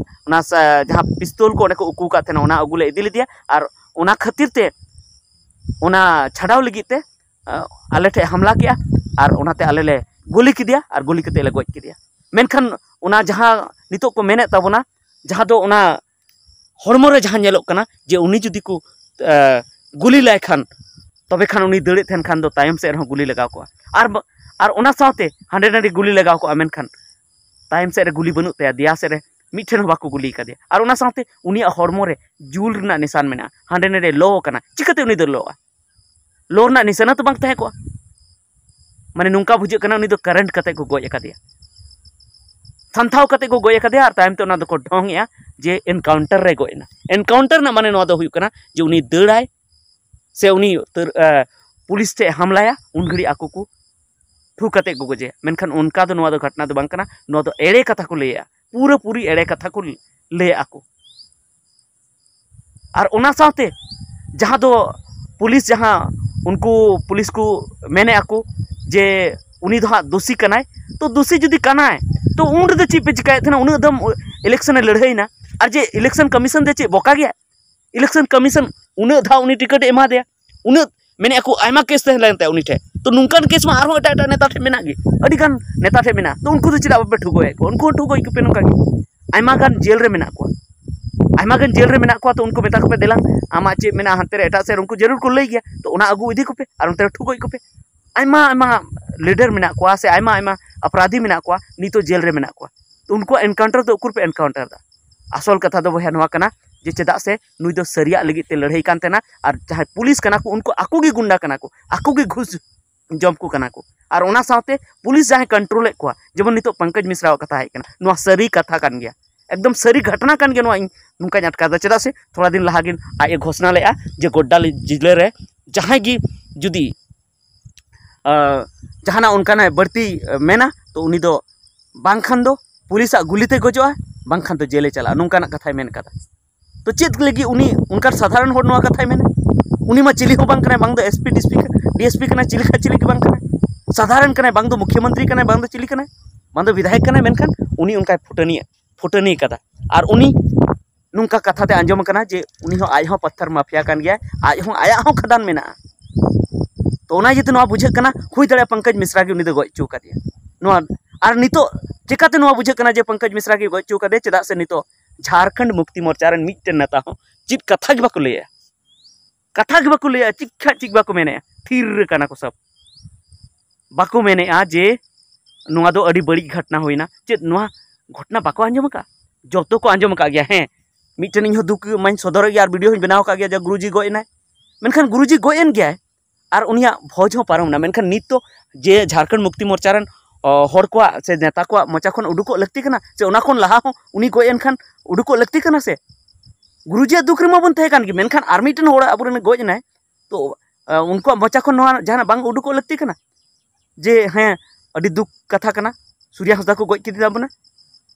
ᱚᱱᱟ ᱥᱟ-, ᱡᱟᱦᱟᱸ ᱯᱤᱥᱛᱚᱞ ᱠᱚ ᱚᱸᱰᱮ ᱠᱚ ᱩᱠᱩ ᱟᱠᱟᱫ ᱛᱟᱦᱮᱱᱟ, ᱚᱱᱟ ᱟᱹᱜᱩ ᱞᱮ ᱤᱫᱤ ᱞᱮᱫᱮᱭᱟ, ᱟᱨ ᱚᱱᱟ ᱠᱷᱟᱹᱛᱤᱨ ᱛᱮ ᱚᱱᱟ ᱪᱷᱟᱰᱟᱣ ᱞᱟᱹᱜᱤᱫ ᱛᱮ, ᱟ, ᱟᱞᱮ ᱴᱷᱮᱱ ᱦᱟᱢᱞᱟ ᱠᱮᱜᱼᱟ, ᱟᱨ ᱚᱱᱟᱛᱮ ᱟᱞᱮ ᱞᱮ ᱜᱩᱞᱤ ᱠᱮᱫᱮᱭᱟ, ᱟᱨ ᱜᱩᱞᱤ ᱠᱟᱛᱮ ᱞᱮ ᱜᱚᱡ ᱠᱮᱫᱮᱭᱟ᱾ ᱢᱮᱱᱠᱷᱟᱱ ᱚᱱᱟ ᱡᱟᱦᱟᱸ ᱱᱤᱛᱚᱜ ᱠᱚ ᱢᱮᱱᱮᱫ ᱛᱟᱵᱚᱱᱟ, ᱡᱟᱦᱟᱸ ᱫᱚ ᱚᱱᱟ ᱦᱚᱲᱢᱚ ᱨᱮ ᱡᱟᱦᱟᱸ ᱧᱮᱞᱚᱜ ᱠᱟᱱᱟ ᱡᱮ ᱩᱱᱤ ᱡᱩᱫᱤ ᱠᱚ, ᱮ, ᱜᱩᱞᱤ ᱞᱟᱭ ᱠᱷᱟᱱ, ᱛᱚᱵᱮ ᱠᱷᱟᱱ ᱩᱱᱤ ᱫᱟᱹᱲᱮᱫ ᱛᱟᱦᱮᱱ ᱠᱷᱟᱱ ᱫᱚ ᱛᱟᱭᱚᱢ ᱥᱮᱫ ᱨᱮᱦᱚᱸ ᱜᱩᱞᱤ ᱞᱟᱜᱟᱣ ᱠᱚᱜᱼᱟ᱾ ᱟᱨ ᱵᱟ-, ᱟᱨ ᱚᱱᱟ ᱥᱟᱶᱛᱮ ᱦᱟᱸᱰᱮ ᱱᱟᱰᱮ ᱜᱩᱞᱤ ᱞᱟᱜᱟᱣ ᱠᱚᱜᱼᱟ, ᱢᱮᱱᱠᱷᱟᱱ ᱛᱟᱭᱚᱢ ᱥᱮᱫ ᱨᱮ ᱜᱩᱞᱤ ᱵᱟᱹᱱᱩᱜ ᱛᱟᱭᱟ, ᱫᱮᱭᱟ ᱥᱮᱫ ᱨᱮ ᱢᱤᱫ ᱴᱷᱮᱱ ᱦᱚᱸ ᱵᱟᱠᱚ ᱜᱩᱞᱤ ᱟᱠᱟᱫᱮᱭᱟ᱾ ᱟᱨ ᱚᱱᱟ ᱥᱟᱶᱛᱮ ᱩᱱᱤᱭᱟᱜ ᱦᱚᱲᱢᱚ ᱨᱮ ᱡᱩᱞ ᱨᱮᱱᱟᱜ ᱱᱤᱥᱟᱱ ᱢᱮᱱᱟᱜᱼᱟ, ᱦᱟᱸᱰᱮ ᱱᱟᱰᱮ ᱞᱚ ᱟᱠᱟᱱᱟ᱾ ᱪᱤᱠᱟᱹᱛᱮ ᱩᱱᱤ ᱫᱚ ᱞᱚᱜᱼᱟ? ᱞᱚ ᱨᱮᱱᱟᱜ ᱱᱤᱥᱟᱱᱟ ᱛᱚ ᱵᱟᱝ ᱛᱟᱦᱮᱸ ᱠᱚᱜᱼᱟ᱾ ᱢᱟᱱᱮ ᱱᱚᱝᱠᱟ ᱵᱩᱡᱷᱟᱹᱜ ᱠᱟᱱᱟ ᱩᱱᱤ ᱫᱚ ᱠᱟᱨᱮᱱᱴ ᱠᱟᱛᱮ ᱠᱚ ᱜᱚᱡ ᱟᱠᱟᱫᱮᱭᱟ, ᱥᱟᱱᱛᱷᱟᱣ ᱠᱟᱛᱮ ᱠᱚ ᱜᱚᱡ ᱟᱠᱟᱫᱮᱭᱟ, ᱟᱨ ᱛᱟᱭᱚᱢ ᱛᱮ ᱚᱱᱟ ᱫᱚᱠᱚ ᱰᱷᱚᱝ ᱮᱜᱼᱟ ᱡᱮ ᱮᱱᱠᱟᱣᱩᱱᱴᱟᱨ ᱨᱮ ᱜᱚᱡ ᱮᱱᱟ᱾ ᱮᱱᱠᱟᱣᱩᱱᱴᱟᱨ ᱨᱮᱱᱟᱜ ᱢᱟᱱᱮ ᱱᱚᱣᱟ ᱫᱚ ᱦᱩᱭᱩᱜ ᱠᱟᱱᱟ ᱡᱮ ᱩᱱᱤ ᱫᱟᱹᱲᱟᱭ ᱥᱮ ᱩᱱᱤ ᱛᱟᱹᱨ-, ᱮ, ᱯᱩᱞᱤᱥ ᱴᱷᱮᱡ ᱦᱟᱢᱞᱟᱭᱟ, ᱩᱱ ᱜᱷᱟᱹᱲᱤᱡ ᱟᱠᱚ ᱠᱚ ᱴᱷᱩ ᱠᱟᱛᱮ ᱠᱚ ᱜᱚᱡᱮᱭᱟ᱾ ᱢᱮᱱᱠᱷᱟᱱ ᱚᱱᱠᱟ ᱫᱚ ᱱᱚᱣᱟ ᱫᱚ ᱜᱷᱚᱴᱚᱱᱟ ᱫᱚ ᱵᱟᱝ ᱠᱟᱱᱟ, ᱱᱚᱣᱟ ᱫᱚ ᱮᱲᱮ ᱠᱟᱛᱷᱟ ᱠᱚ ᱞᱟᱹᱭᱮᱜᱼᱟ, ᱯᱩᱨᱟᱹᱯᱩᱨᱤ ᱮᱲᱮ ᱠᱟᱛᱷᱟ ᱠᱚ ᱞᱟᱹᱭᱮᱜᱼᱟ ᱠᱚ᱾ ᱟᱨ ᱚᱱᱟ ᱥᱟᱶᱛᱮ ᱡᱟᱦᱟᱸ ᱫᱚ ᱯᱩᱞᱤᱥ, ᱡᱟᱦᱟᱸ ᱩᱱᱠᱩ ᱯᱩᱞᱤᱥ ᱠᱚ ᱢᱮᱱᱮᱜᱼᱟ ᱠᱚ ᱡᱮ ᱩᱱᱤ ᱫᱚ ᱦᱟᱸᱜ ᱫᱳᱥᱤ ᱠᱟᱱᱟᱭ, ᱛᱚ ᱫᱳᱥᱤ ᱡᱩᱫᱤ ᱠᱟᱱᱟᱭ, ᱛᱚ ᱩᱱ ᱨᱮᱫᱚ ᱪᱮᱫ ᱯᱮ ᱪᱤᱠᱟᱭᱮᱫ ᱛᱟᱦᱮᱱᱟ? ᱩᱱᱟᱹᱜ ᱫᱚᱢ ᱤᱞᱮᱠᱥᱚᱱᱮ ᱞᱟᱹᱲᱦᱟᱹᱭᱱᱟ, ᱟᱨ ᱡᱮ ᱤᱞᱮᱠᱥᱚᱱ ᱠᱚᱢᱤᱥᱚᱱ ᱫᱚ ᱪᱮᱫ ᱵᱚᱠᱟ ᱜᱮᱭᱟ? ᱤᱞᱮᱠᱥᱚᱱ ᱠᱚᱢᱤᱥᱚᱱ ᱩᱱᱟᱹᱜ ᱫᱷᱟᱣ ᱩᱱᱤ ᱴᱤᱠᱤᱴ ᱮ ᱮᱢᱟ ᱫᱮᱭᱟ, ᱩᱱᱟᱹᱜ ᱢᱮᱱᱮᱜᱼᱟ ᱠᱚ ᱟᱭᱢᱟ ᱠᱮᱥ ᱛᱟᱦᱮᱸ ᱞᱮᱱ ᱛᱟᱭᱟ ᱩᱱᱤ ᱴᱷᱮᱱ, ᱛᱚ ᱱᱚᱝᱠᱟᱱ ᱠᱮᱥ ᱢᱟ ᱟᱨᱦᱚᱸ ᱮᱴᱟᱜ ᱮᱴᱟᱜ ᱱᱮᱛᱟ ᱴᱷᱮᱱ ᱢᱮᱱᱟᱜ ᱜᱮ, ᱟᱹᱰᱤ ᱜᱟᱱ ᱱᱮᱛᱟ ᱴᱷᱮᱱ ᱢᱮᱱᱟᱜᱼᱟ᱾ ᱛᱚ ᱩᱱᱠᱩ ᱫᱚ ᱪᱮᱫᱟᱜ ᱵᱟᱯᱮ ᱴᱷᱩ ᱜᱚᱡᱮᱫ ᱠᱚᱣᱟ? ᱩᱱᱠᱩ ᱦᱚᱸ ᱴᱷᱩ ᱜᱚᱡ ᱠᱚᱯᱮ ᱱᱚᱝᱠᱟ ᱜᱮ᱾ ᱟᱭᱢᱟ ᱜᱟᱱ ᱡᱮᱞ ᱨᱮ ᱢᱮᱱᱟᱜ ᱠᱚᱣᱟ, ᱟᱭᱢᱟ ᱜᱟᱱ ᱡᱮᱞ ᱨᱮ ᱢᱮᱱᱟᱜ ᱠᱚᱣᱟ, ᱛᱚ ᱩᱱᱠᱩ ᱢᱮᱛᱟ ᱠᱚᱯᱮ ᱫᱮᱞᱟ ᱟᱢᱟᱜ ᱪᱮᱫ ᱢᱮᱱᱟᱜᱼᱟ ᱦᱟᱱᱛᱮ ᱨᱮ ᱮᱴᱟᱜ ᱥᱮᱫ ᱨᱮ, ᱩᱱᱠᱩ ᱡᱟᱹᱨᱩᱲ ᱠᱚ ᱞᱟᱹᱭ ᱜᱮᱭᱟ, ᱛᱚ ᱚᱱᱟ ᱟᱹᱜᱩ ᱤᱫᱤ ᱠᱚᱯᱮ ᱟᱨ ᱚᱱᱛᱮ ᱨᱮ ᱴᱷᱩ ᱜᱚᱡ ᱠᱚᱯᱮ᱾ ᱟᱭᱢᱟ ᱟᱭᱢᱟ ᱞᱤᱰᱟᱨ ᱢᱮᱱᱟᱜ ᱠᱚᱣᱟ ᱥᱮ ᱟᱭᱢᱟ ᱟᱭᱢᱟ ᱟᱯᱨᱟᱫᱷᱤ ᱢᱮᱱᱟᱜ ᱠᱚᱣᱟ, ᱱᱤᱛᱚᱜ ᱡᱮᱞ ᱨᱮ ᱢᱮᱱᱟᱜ ᱠᱚᱣᱟ, ᱛᱚ ᱩᱱᱠᱩᱣᱟᱜ ᱮᱱᱠᱟᱣᱩᱱᱴᱟᱨ ᱫᱚ ᱩᱠᱩᱨ ᱯᱮ ᱮᱱᱠᱟᱣᱩᱱᱴᱟᱨ ᱫᱟ? ᱟᱥᱚᱞ ᱠᱟᱛᱷᱟ ᱫᱚ ᱵᱚᱭᱦᱟ ᱱᱚᱣᱟ ᱠᱟᱱᱟ ᱡᱮ ᱪᱮᱫᱟᱜ ᱥᱮ ᱱᱩᱭ ᱫᱚ ᱥᱟᱹᱨᱤᱭᱟᱜ ᱞᱟᱹᱜᱤᱫ ᱛᱮ ᱞᱟᱹᱲᱦᱟᱹᱭ ᱠᱟᱱ ᱛᱟᱦᱮᱱᱟ, ᱟᱨ ᱡᱟᱦᱟᱸᱭ ᱯᱩᱞᱤᱥ ᱠᱟᱱᱟ ᱠᱚ ᱩᱱᱠᱩ ᱟᱠᱚ ᱜᱮ ᱜᱩᱱᱰᱟ ᱠᱟᱱᱟ ᱠᱚ, ᱟᱠᱚ ᱜᱮ ᱜᱷᱩᱥ ᱡᱚᱢ ᱠᱚ ᱠᱟᱱᱟ ᱠᱚ᱾ ᱟᱨ ᱚᱱᱟ ᱥᱟᱶᱛᱮ ᱯᱩᱞᱤᱥ ᱡᱟᱦᱟᱸᱭ ᱠᱚᱱᱴᱨᱳᱞᱮᱫ ᱠᱚᱣᱟ, ᱡᱮᱢᱚᱱ ᱱᱤᱛᱚᱜ ᱯᱚᱝᱠᱚᱡᱽ ᱢᱤᱥᱨᱟᱣᱟᱜ ᱠᱟᱛᱷᱟ ᱦᱮᱡ ᱠᱟᱱᱟ, ᱱᱚᱣᱟ ᱥᱟᱹᱨᱤ ᱠᱟᱛᱷᱟ ᱠᱟᱱ ᱜᱮᱭᱟ, ᱮᱠᱫᱚᱢ ᱥᱟᱹᱨᱤ ᱜᱷᱚᱴᱚᱱᱟ ᱠᱟᱱ ᱜᱮᱭᱟ᱾ ᱱᱚᱣᱟ ᱤᱧ ᱱᱚᱝᱠᱟᱧ ᱟᱴᱠᱟᱨ ᱮᱫᱟ, ᱪᱮᱫᱟᱜ ᱥᱮ ᱛᱷᱚᱲᱟ ᱫᱤᱱ ᱞᱟᱦᱟ ᱜᱮ ᱟᱡ ᱮ ᱜᱷᱳᱥᱱᱟ ᱞᱮᱫᱼᱟ ᱡᱮ ᱜᱳᱰᱰᱟ ᱡᱤᱞᱟᱹ ᱨᱮ ᱡᱟᱦᱟᱸᱭ ᱜᱮ ᱡᱩᱫᱤ ᱟᱸ, ᱡᱟᱦᱟᱱᱟᱜ ᱚᱱᱠᱟᱱᱟᱜ ᱵᱟᱹᱲᱛᱤ ᱟᱸ, ᱢᱮᱱᱟ, ᱛᱚ ᱩᱱᱤ ᱫᱚ ᱵᱟᱝᱠᱷᱟᱱ ᱫᱚ ᱯᱩᱞᱤᱥᱟᱜ ᱜᱩᱞᱤ ᱛᱮ ᱜᱚᱡᱚᱜᱼᱟ, ᱵᱟᱝᱠᱷᱟᱱ ᱫᱚ ᱡᱮᱞᱮ ᱪᱟᱞᱟᱜᱼᱟ᱾ ᱱᱚᱝᱠᱟᱱᱟᱜ ᱠᱟᱛᱷᱟᱭ ᱢᱮᱱ ᱠᱟᱫᱟ᱾ ᱛᱚ ᱪᱮᱫ ᱞᱟᱹᱜᱤᱫ ᱩᱱᱤ ᱚᱱᱠᱟᱱ ᱥᱟᱫᱷᱟᱨᱚᱱ ᱦᱚᱲ ᱱᱚᱣᱟ ᱠᱟᱛᱷᱟᱭ ᱢᱮᱱᱟ? ᱩᱱᱤ ᱢᱟ ᱪᱤᱞᱤ ᱦᱚᱸ ᱵᱟᱝ ᱠᱟᱱᱟᱭ, ᱵᱟᱝ ᱫᱚ SP, DSP, DSP ᱠᱟᱱᱟᱭ, ᱪᱤᱞᱤ ᱠᱷᱟᱱ ᱪᱤᱞᱤ ᱜᱮ ᱵᱟᱝ ᱠᱟᱱᱟᱭ᱾ ᱥᱟᱫᱷᱟᱨᱚᱱ ᱠᱟᱱᱟᱭ, ᱵᱟᱝ ᱫᱚ ᱢᱩᱠᱷᱭᱟᱹᱢᱚᱱᱛᱨᱤ ᱠᱟᱱᱟᱭ, ᱵᱟᱝ ᱫᱚ ᱪᱤᱞᱤ ᱠᱟᱱᱟᱭ, ᱵᱟᱝ ᱫᱚ ᱵᱤᱫᱷᱟᱭᱚᱠ ᱠᱟᱱᱟᱭ, ᱢᱮᱱᱠᱷᱟᱱ ᱩᱱᱤ ᱚᱱᱠᱟᱭ ᱯᱷᱩᱴᱟᱹᱱᱤ, ᱯᱷᱩᱴᱟᱹᱱᱤ ᱠᱟᱫᱟ᱾ ᱟᱨ ᱩᱱᱤ ᱱᱚᱝᱠᱟ ᱠᱟᱛᱷᱟ ᱛᱮ ᱟᱸᱡᱚᱢ ᱟᱠᱟᱱᱟ ᱡᱮ ᱩᱱᱤ ᱦᱚᱸ, ᱟᱡ ᱦᱚᱸ ᱯᱟᱛᱷᱟᱨ ᱢᱟᱯᱷᱤᱭᱟ ᱠᱟᱱ ᱜᱮᱭᱟᱭ, ᱟᱡ ᱦᱚᱸ, ᱟᱭᱟᱜ ᱦᱚᱸ ᱠᱷᱟᱫᱟᱱ ᱢᱮᱱᱟᱜᱼᱟ᱾ ᱛᱚ ᱚᱱᱟ ᱤᱭᱟᱹᱛᱮ ᱱᱚᱣᱟ ᱵᱩᱡᱷᱟᱹᱜ ᱠᱟᱱᱟ, ᱦᱩᱭ ᱫᱟᱲᱮᱭᱟᱜᱼᱟ ᱯᱚᱝᱠᱚᱡᱽ ᱢᱤᱥᱨᱟ ᱜᱮ ᱩᱱᱤ ᱫᱚ ᱜᱚᱡ ᱦᱚᱪᱚ ᱠᱟᱫᱮᱭᱟ᱾ ᱱᱚᱣᱟ, ᱟᱨ ᱱᱤᱛᱚᱜ ᱪᱮᱠᱟᱛᱮ ᱱᱚᱣᱟ ᱵᱩᱡᱷᱟᱹᱜ ᱠᱟᱱᱟ ᱡᱮ ᱯᱚᱝᱠᱚᱡᱽ ᱢᱤᱥᱨᱟ ᱜᱮ ᱜᱚᱡ ᱦᱚᱪᱚ ᱠᱟᱫᱮᱭᱟ? ᱪᱮᱫᱟᱜ ᱥᱮ ᱱᱤᱛᱚᱜ ᱡᱷᱟᱲᱠᱷᱚᱸᱰ ᱢᱩᱠᱛᱤ ᱢᱳᱨᱪᱟ ᱨᱮᱱ ᱢᱤᱫᱴᱮᱱ ᱱᱮᱛᱟ ᱦᱚᱸ ᱪᱮᱫ ᱠᱟᱛᱷᱟ ᱜᱮ ᱵᱟᱠᱚ ᱞᱟᱹᱭᱟ, ᱠᱟᱛᱷᱟ ᱜᱮ ᱵᱟᱠᱚ ᱞᱟᱹᱭᱟ, ᱪᱮᱫ ᱠᱷᱟᱡ ᱪᱮᱫ ᱵᱟᱠᱚ ᱢᱮᱱᱮᱜᱼᱟ, ᱛᱷᱤᱨ ᱠᱟᱱᱟ ᱠᱚ ᱥᱚᱵ᱾ ᱵᱟᱠᱚ ᱢᱮᱱᱮᱜᱼᱟ ᱡᱮ ᱱᱚᱣᱟ ᱫᱚ ᱟᱹᱰᱤ ᱵᱟᱹᱲᱤᱡ ᱜᱷᱚᱴᱱᱟ ᱦᱩᱭᱱᱟ᱾ ᱪᱮᱫ ᱱᱚᱣᱟ ᱜᱷᱚᱴᱱᱟ ᱵᱟᱠᱚ ᱟᱸᱡᱚᱢ ᱟᱠᱟᱫ? ᱡᱚᱛᱚ ᱠᱚ ᱟᱸᱡᱚᱢ ᱟᱠᱟᱫ ᱜᱮᱭᱟ᱾ ᱦᱮᱸ, ᱢᱤᱫᱴᱮᱱ ᱤᱧ ᱦᱚᱸ ᱫᱩᱠ ᱢᱟᱧ ᱥᱚᱫᱚᱨᱮᱫ ᱜᱮᱭᱟ ᱟᱨ ᱵᱷᱤᱰᱤᱭᱳ ᱦᱚᱸᱧ ᱵᱮᱱᱟᱣ ᱟᱠᱟᱫ ᱜᱮᱭᱟ ᱡᱮ ᱜᱩᱨᱩᱡᱤ ᱜᱚᱡ ᱮᱱᱟᱭ, ᱢᱮᱱᱠᱷᱟᱱ ᱜᱩᱨᱩᱡᱤ ᱜᱚᱡ ᱮᱱ ᱜᱮᱭᱟᱭ ᱟᱨ ᱩᱱᱤᱭᱟᱜ ᱵᱷᱚᱡᱽ ᱦᱚᱸ ᱯᱟᱨᱚᱢ ᱮᱱᱟ᱾ ᱢᱮᱱᱠᱷᱟᱱ ᱱᱤᱛ ᱫᱚ ᱡᱮ ᱡᱷᱟᱲᱠᱷᱚᱸᱰ ᱢᱩᱠᱛᱤ ᱢᱳᱨᱪᱟ ᱨᱮᱱ, ᱚ, ᱦᱚᱲ ᱠᱚᱣᱟᱜ ᱥᱮ ᱱᱮᱛᱟ ᱠᱚᱣᱟᱜ ᱢᱚᱪᱟ ᱠᱷᱚᱱ ᱩᱰᱩᱠᱚᱜ ᱞᱟᱹᱠᱛᱤ ᱠᱟᱱᱟ, ᱥᱮ ᱚᱱᱟ ᱠᱷᱚᱱ ᱞᱟᱦᱟ ᱦᱚᱸ ᱩᱱᱤ ᱜᱚᱡ ᱮᱱ ᱠᱷᱟᱱ ᱩᱰᱩᱠᱚᱜ ᱞᱟᱹᱠᱛᱤ ᱠᱟᱱᱟ ᱥᱮ? ᱜᱩᱨᱩᱡᱤᱭᱟᱜ ᱫᱩᱠ ᱨᱮᱢᱟ ᱵᱚᱱ ᱛᱟᱦᱮᱸ ᱠᱟᱱ ᱜᱮ, ᱢᱮᱱᱠᱷᱟᱱ ᱟᱨ ᱢᱤᱫᱴᱮᱱ ᱦᱚᱲ ᱟᱵᱚᱨᱮᱱ ᱜᱚᱡ ᱮᱱᱟᱭ, ᱛᱚ, ᱟ, ᱩᱱᱠᱩᱣᱟᱜ ᱢᱚᱪᱟ ᱠᱷᱚᱱ ᱱᱚᱣᱟ ᱡᱟᱦᱟᱱᱟᱜ ᱵᱟᱝ ᱩᱰᱩᱠᱚᱜ ᱞᱟᱹᱠᱛᱤ ᱠᱟᱱᱟ ᱡᱮ ᱦᱮᱸ, ᱟᱹᱰᱤ ᱫᱩᱠ ᱠᱟᱛᱷᱟ ᱠᱟᱱᱟ, ᱥᱩᱨᱭᱟ ᱦᱟᱸᱥᱫᱟ ᱠᱚ ᱜᱚᱡ ᱠᱮᱫᱮ ᱛᱟᱵᱚᱱᱟ?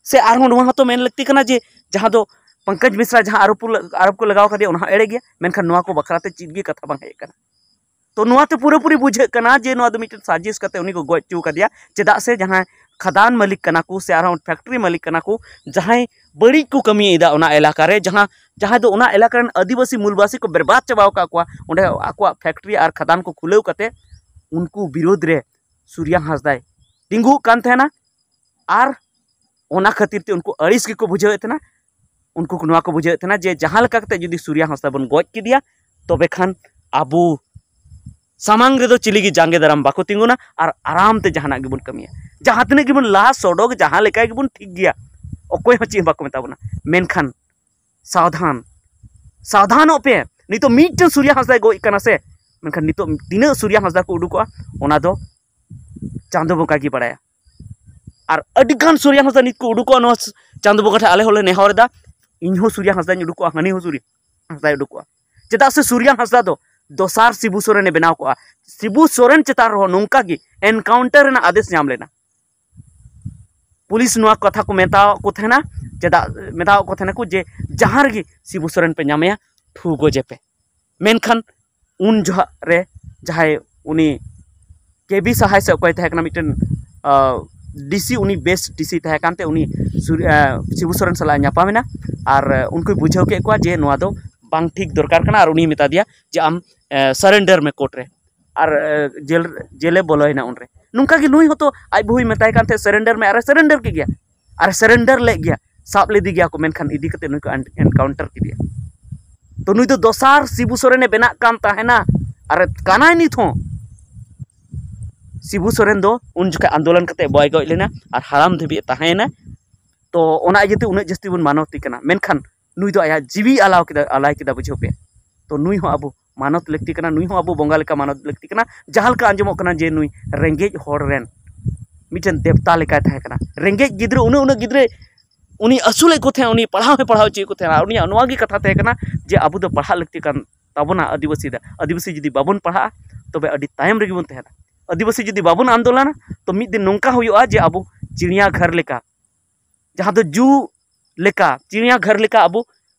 ᱥᱮ ᱟᱨᱦᱚᱸ ᱱᱚᱣᱟ ᱦᱚᱸᱛᱚ ᱢᱮᱱ ᱞᱟᱹᱠᱛᱤ ᱠᱟᱱᱟ ᱡᱮ ᱡᱟᱦᱟᱸ ᱫᱚ ᱯᱚᱝᱠᱚᱡᱽ ᱢᱤᱥᱨᱟ ᱡᱟᱦᱟᱸ ᱟᱨᱳᱯ ᱠᱚ ᱞᱟ-, ᱟᱨᱳᱯ ᱠᱚ ᱞᱟᱜᱟᱣ ᱠᱟᱫᱮᱭᱟ, ᱚᱱᱟ ᱦᱚᱸ ᱮᱲᱮ ᱜᱮᱭᱟ, ᱢᱮᱱᱠᱷᱟᱱ ᱱᱚᱣᱟ ᱠᱚ ᱵᱟᱠᱷᱨᱟ ᱛᱮ ᱪᱮᱫ ᱜᱮ ᱠᱟᱛᱷᱟ ᱵᱟᱝ ᱦᱮᱡ ᱟᱠᱟᱱᱟ᱾ ᱛᱚ ᱱᱚᱣᱟ ᱛᱮ ᱯᱩᱨᱟᱹᱯᱩᱨᱤ ᱵᱩᱡᱷᱟᱹᱜ ᱠᱟᱱᱟ ᱡᱮ ᱱᱚᱣᱟ ᱫᱚ ᱢᱤᱫᱴᱮᱱ ᱥᱟᱡᱤᱥ ᱠᱟᱛᱮ ᱩᱱᱤ ᱠᱚ ᱜᱚᱡ ᱦᱚᱪᱚ ᱠᱟᱫᱮᱭᱟ᱾ ᱪᱮᱫᱟᱜ ᱥᱮ ᱡᱟᱦᱟᱸᱭ ᱠᱷᱟᱫᱟᱱ ᱢᱟᱹᱞᱤᱠ ᱠᱟᱱᱟ ᱠᱚ ᱥᱮ ᱟᱨᱦᱚᱸ ᱯᱷᱮᱠᱴᱨᱤ ᱢᱟᱹᱞᱤᱠ ᱠᱟᱱᱟ ᱠᱚ, ᱡᱟᱦᱟᱸᱭ ᱵᱟᱹᱲᱤᱡ ᱠᱚ ᱠᱟᱹᱢᱤᱭᱮᱫᱟ ᱚᱱᱟ ᱮᱞᱟᱠᱟ ᱨᱮ, ᱡᱟᱦᱟᱸ, ᱡᱟᱦᱟᱸᱭ ᱫᱚ ᱚᱱᱟ ᱮᱞᱟᱠᱟ ᱨᱮᱱ ᱟᱹᱫᱤᱵᱟᱹᱥᱤ ᱢᱩᱞᱵᱟᱥᱤ ᱠᱚ ᱵᱮᱨᱵᱟᱫ ᱪᱟᱵᱟᱣ ᱟᱠᱟᱫ ᱠᱚᱣᱟ, ᱚᱸᱰᱮ ᱟᱠᱚᱣᱟᱜ ᱯᱷᱮᱠᱴᱨᱤ ᱟᱨ ᱠᱷᱟᱫᱟᱱ ᱠᱚ ᱠᱷᱩᱞᱟᱹᱣ ᱠᱟᱛᱮ ᱩᱱᱠᱩ ᱵᱤᱨᱳᱫᱷ ᱨᱮ ᱥᱩᱨᱭᱟ ᱦᱟᱸᱥᱫᱟᱭ ᱛᱤᱸᱜᱩᱜ ᱠᱟᱱ ᱛᱟᱦᱮᱱᱟ᱾ ᱟᱨ ᱚᱱᱟ ᱠᱷᱟᱹᱛᱤᱨ ᱛᱮ ᱩᱱᱠᱩ ᱟᱹᱲᱤᱥ ᱜᱮᱠᱚ ᱵᱩᱡᱷᱟᱹᱣᱮᱫ ᱛᱟᱦᱮᱱᱟ᱾ ᱩᱱᱠᱩ ᱠᱚ ᱱᱚᱣᱟ ᱠᱚ ᱵᱩᱡᱷᱟᱹᱣᱮᱫ ᱛᱟᱦᱮᱱᱟ ᱡᱮ ᱡᱟᱦᱟᱸ ᱞᱮᱠᱟ ᱠᱟᱛᱮ ᱡᱩᱫᱤ ᱥᱩᱨᱭᱟ ᱦᱟᱸᱥᱫᱟ ᱵᱚᱱ ᱜᱚᱡ ᱠᱮᱫᱮᱭᱟ, ᱛᱚᱵᱮ ᱠᱷᱟᱱ ᱟᱵᱚ ᱥᱟᱢᱟᱝ ᱨᱮᱫᱚ ᱪᱤᱞᱤ ᱜᱮ ᱡᱟᱸᱜᱮ ᱫᱟᱨᱟᱢ ᱵᱟᱠᱚ ᱛᱤᱸᱜᱩᱱᱟ ᱟᱨ ᱟᱨᱟᱢ ᱛᱮ ᱡᱟᱦᱟᱱᱟᱜ ᱜᱮᱵᱚᱱ ᱠᱟᱹᱢᱤᱭᱟ᱾ ᱡᱟᱦᱟᱸ ᱛᱤᱱᱟᱹᱜ ᱜᱮᱵᱚᱱ ᱞᱟ ᱥᱚᱰᱚᱜ, ᱡᱟᱦᱟᱸ ᱞᱮᱠᱟ ᱜᱮᱵᱚᱱ ᱴᱷᱤᱠ ᱜᱮᱭᱟ, ᱚᱠᱚᱭ ᱦᱚᱸ ᱪᱮᱫ ᱦᱚᱸ ᱵᱟᱠᱚ ᱢᱮᱛᱟ ᱵᱚᱱᱟ᱾ ᱢᱮᱱᱠᱷᱟᱱ ᱥᱟᱵᱫᱷᱟᱱ, ᱥᱟᱵᱫᱷᱟᱱᱚᱜ ᱯᱮ᱾ ᱱᱤᱛᱚᱜ ᱢᱤᱫᱴᱮᱱ ᱥᱩᱨᱭᱟ ᱦᱟᱸᱥᱫᱟᱭ ᱜᱚᱡ ᱠᱟᱱᱟ ᱥᱮ, ᱢᱮᱱᱠᱷᱟᱱ ᱱᱤᱛᱚᱜ ᱛᱤᱱᱟᱹᱜ ᱥᱩᱨᱭᱟ ᱦᱟᱸᱥᱫᱟ ᱠᱚ ᱩᱰᱩᱠᱚᱜᱼᱟ, ᱚᱱᱟ ᱫᱚ ᱪᱟᱸᱫᱚ ᱵᱚᱸᱜᱟ ᱜᱮ ᱵᱟᱲᱟᱭᱟ᱾ ᱟᱨ ᱟᱹᱰᱤᱜᱟᱱ ᱥᱩᱨᱭᱟ ᱦᱟᱸᱥᱫᱟ ᱱᱤᱛ ᱠᱚ ᱩᱰᱩᱠᱚᱜᱼᱟ ᱱᱚᱣᱟ ᱪᱟᱸᱫᱚ ᱵᱚᱸᱜᱟ ᱴᱷᱮᱱ᱾ ᱟᱞᱮ ᱦᱚᱸᱞᱮ ᱱᱮᱦᱚᱨ ᱮᱫᱟ, ᱤᱧ ᱦᱚᱸ ᱥᱩᱨᱭᱟ ᱦᱟᱸᱥᱫᱟᱧ ᱩᱰᱩᱠᱚᱜᱼᱟ, ᱦᱟᱹᱱᱤ ᱦᱚᱸ ᱥᱩᱨᱭᱟ ᱦᱟᱸᱥᱫᱟᱭ ᱩᱰᱩᱠᱚᱜᱼᱟ᱾ ᱪᱮᱫᱟᱜ ᱥᱮ ᱥᱩᱨᱭᱟ ᱦᱟᱸᱥᱫᱟ ᱫᱚ ᱫᱚᱥᱟᱨ ᱥᱤᱵᱩ ᱥᱚᱨᱮᱱᱮ ᱵᱮᱱᱟᱣ ᱠᱚᱜᱼᱟ᱾ ᱥᱤᱵᱩ ᱥᱚᱨᱮᱱ ᱪᱮᱛᱟᱱ ᱨᱮᱦᱚᱸ ᱱᱚᱝᱠᱟ ᱜᱮ ᱮᱱᱠᱟᱣᱩᱱᱴᱟᱨ ᱨᱮᱱᱟᱜ ᱟᱫᱮᱥ ᱧᱟᱢ ᱞᱮᱱᱟ᱾ ᱯᱩᱞᱤᱥ ᱱᱚᱣᱟ ᱠᱟᱛᱷᱟ ᱠᱚ ᱢᱮᱛᱟᱣᱟᱫ ᱠᱚ ᱛᱟᱦᱮᱱᱟ᱾ ᱪᱮᱫᱟᱜ ᱢᱮᱛᱟᱣᱟᱫ ᱠᱚ ᱛᱟᱦᱮᱱᱟ ᱠᱚ ᱡᱮ ᱡᱟᱦᱟᱸ ᱨᱮᱜᱮ ᱥᱤᱵᱩ ᱥᱚᱨᱮᱱ ᱯᱮ ᱧᱟᱢᱮᱭᱟ, ᱴᱷᱩ ᱜᱚᱡᱮ ᱯᱮ᱾ ᱢᱮᱱᱠᱷᱟᱱ ᱩᱱ ᱡᱚᱦᱚᱜ ᱨᱮ ᱡᱟᱦᱟᱸᱭ ᱩᱱᱤ ᱠᱮ ᱵᱤ ᱥᱟᱦᱟᱭ ᱥᱮ ᱚᱠᱚᱭ ᱛᱟᱦᱮᱸ ᱠᱟᱱᱟ, ᱢᱤᱫᱴᱮᱱ ᱰᱤ ᱥᱤ, ᱩᱱᱤ ᱵᱮᱥ ᱰᱤ ᱥᱤ ᱛᱟᱦᱮᱸ ᱠᱟᱱᱛᱮ ᱩᱱᱤ ᱥᱩᱨ-, ᱮ, ᱥᱤᱵᱩ ᱥᱚᱨᱮᱱ ᱥᱟᱞᱟᱜ ᱮ ᱧᱟᱯᱟᱢ ᱮᱱᱟ᱾ ᱟᱨ ᱮ, ᱩᱱᱠᱩᱭ ᱵᱩᱡᱷᱟᱹᱣ ᱠᱮᱫ ᱠᱚᱣᱟ ᱡᱮ ᱱᱚᱣᱟ ᱫᱚ ᱵᱟᱝ ᱴᱷᱤᱠ ᱫᱚᱨᱠᱟᱨ ᱠᱟᱱᱟ᱾ ᱟᱨ ᱩᱱᱤᱭ ᱢᱮᱛᱟ ᱫᱮᱭᱟ ᱡᱮ ᱟᱢ ᱥᱟᱨᱮᱱᱰᱟᱨ ᱢᱮ ᱠᱳᱨᱴ ᱨᱮ᱾ ᱟᱨ ᱮ, ᱡᱮᱞ, ᱡᱮᱞᱮ ᱵᱚᱞᱚᱭᱮᱱᱟ ᱩᱱᱨᱮ᱾ ᱱᱚᱝᱠᱟ ᱜᱮ ᱱᱩᱭ ᱦᱚᱸᱛᱚ ᱟᱡ ᱵᱟᱹᱦᱩᱭ ᱢᱮᱛᱟᱭ ᱠᱟᱱ ᱛᱟᱦᱮᱸᱫ ᱥᱟᱨᱮᱱᱰᱟᱨ ᱢᱮ, ᱟᱨᱮ ᱥᱟᱨᱮᱱᱰᱟᱨ ᱠᱮᱫ ᱜᱮᱭᱟ, ᱟᱨᱮ ᱥᱟᱨᱮᱱᱰᱟᱨ ᱞᱮᱫ ᱜᱮᱭᱟ᱾ ᱥᱟᱵ ᱞᱮᱫᱮ ᱜᱮᱭᱟ ᱠᱚ, ᱢᱮᱱᱠᱷᱟᱱ ᱤᱫᱤ ᱠᱟᱛᱮ ᱱᱩᱭ ᱠᱚ ᱮᱱᱠᱟᱣᱩᱱᱴᱟᱨ ᱠᱮᱫᱮᱭᱟ᱾ ᱛᱚ ᱱᱩᱭ ᱫᱚ ᱫᱚᱥᱟᱨ ᱥᱤᱵᱩ ᱥᱚᱨᱮᱱᱮ ᱵᱮᱱᱟᱜ ᱠᱟᱱ ᱛᱟᱦᱮᱱᱟ, ᱟᱨ ᱠᱟᱱᱟᱭ ᱱᱤᱛ ᱦᱚᱸ᱾ ᱥᱤᱵᱩ ᱥᱚᱨᱮᱱ ᱫᱚ ᱩᱱ ᱡᱚᱠᱷᱚᱱ ᱟᱱᱫᱳᱞᱚᱱ ᱠᱟᱛᱮ ᱵᱟᱭ ᱜᱚᱡ ᱞᱮᱱᱟ, ᱟᱨ ᱦᱟᱲᱟᱢ ᱫᱷᱟᱹᱵᱤᱡ ᱮ ᱛᱟᱦᱮᱸᱭᱮᱱᱟ᱾ ᱛᱚ ᱚᱱᱟ ᱤᱭᱟᱹᱛᱮ ᱩᱱᱟᱹᱜ ᱡᱟᱹᱥᱛᱤ ᱵᱚᱱ ᱢᱟᱱᱚᱛᱮ ᱠᱟᱱᱟ, ᱢᱮᱱᱠᱷᱟᱱ ᱱᱩᱭ ᱫᱚ ᱟᱭᱟᱜ ᱡᱤᱣᱤ ᱟᱞᱟᱭ ᱠᱮᱫᱟ, ᱟᱞᱟᱭ ᱠᱮᱫᱟ, ᱵᱩᱡᱷᱟᱹᱣ ᱯᱮ᱾ ᱛᱚ ᱱᱩᱭ ᱦᱚᱸ ᱟᱵᱚ ᱢᱟᱱᱚᱛ ᱞᱟᱹᱠᱛᱤ ᱠᱟᱱᱟ, ᱱᱩᱭ ᱦᱚᱸ ᱟᱵᱚ ᱵᱚᱸᱜᱟ ᱞᱮᱠᱟ ᱢᱟᱱᱚᱛ ᱞᱟᱹᱠᱛᱤ ᱠᱟᱱᱟ᱾ ᱡᱟᱦᱟᱸ ᱞᱮᱠᱟ ᱟᱸᱡᱚᱢᱚᱜ ᱠᱟᱱᱟ ᱡᱮ ᱱᱩᱭ ᱨᱮᱸᱜᱮᱡ ᱦᱚᱲ ᱨᱮᱱ ᱢᱤᱫᱴᱮᱱ ᱫᱮᱵᱛᱟ ᱞᱮᱠᱟᱭ ᱛᱟᱦᱮᱸ ᱠᱟᱱᱟ᱾ ᱨᱮᱸᱜᱮᱡ ᱜᱤᱫᱽᱨᱟᱹ, ᱩᱱᱟᱹᱜ, ᱩᱱᱟᱹᱜ ᱜᱤᱫᱽᱨᱟᱹ ᱩᱱᱤ ᱟᱹᱥᱩᱞᱮᱫ ᱠᱚ ᱛᱟᱦᱮᱸᱫ, ᱩᱱᱤ ᱯᱟᱲᱦᱟᱣ ᱦᱚᱸᱭ ᱯᱟᱲᱦᱟᱣ ᱦᱚᱪᱚᱭᱮᱫ ᱠᱚ ᱛᱟᱦᱮᱸᱫ᱾ ᱟᱨ ᱩᱱᱤᱭᱟᱜ ᱱᱚᱣᱟ ᱜᱮ ᱠᱟᱛᱷᱟ ᱛᱟᱦᱮᱸ ᱠᱟᱱᱟ ᱡᱮ ᱟᱵᱚ ᱫᱚ ᱯᱟᱲᱦᱟᱜ ᱞᱟᱹᱠᱛᱤ ᱠᱟᱱ ᱛᱟᱵᱚᱱᱟ ᱟᱹᱫᱤᱵᱟᱹᱥᱤ ᱫᱚ᱾ ᱟᱹᱫᱤᱵᱟᱹᱥᱤ ᱡᱩᱫᱤ ᱵᱟᱵᱚᱱ ᱯᱟᱲᱦᱟᱜᱼᱟ, ᱛᱚᱵᱮ ᱟᱹᱰᱤ ᱛᱟᱭᱚᱢ ᱨᱮᱜᱮ ᱵᱚᱱ ᱛᱟᱦᱮᱱᱟ᱾ ᱟᱹᱫᱤᱵᱟᱹᱥᱤ ᱡᱩᱫᱤ ᱵᱟᱵᱚᱱ ᱟᱱᱫᱳᱞᱚᱱᱟ, ᱛᱚ ᱢᱤᱫ ᱫᱤᱱ ᱱᱚᱝᱠᱟ ᱦᱩᱭᱩᱜᱼᱟ ᱡᱮ ᱟᱵᱚ ᱪᱤᱲᱤᱭᱟ ᱜᱷᱚᱨ ᱞᱮᱠᱟ, ᱡᱟᱦᱟᱸ ᱫᱚ ᱡᱩ ᱞᱮᱠᱟ, ᱪᱤᱲᱤᱭᱟ ᱜᱷᱚᱨ ᱞᱮᱠᱟ ᱟᱵᱚ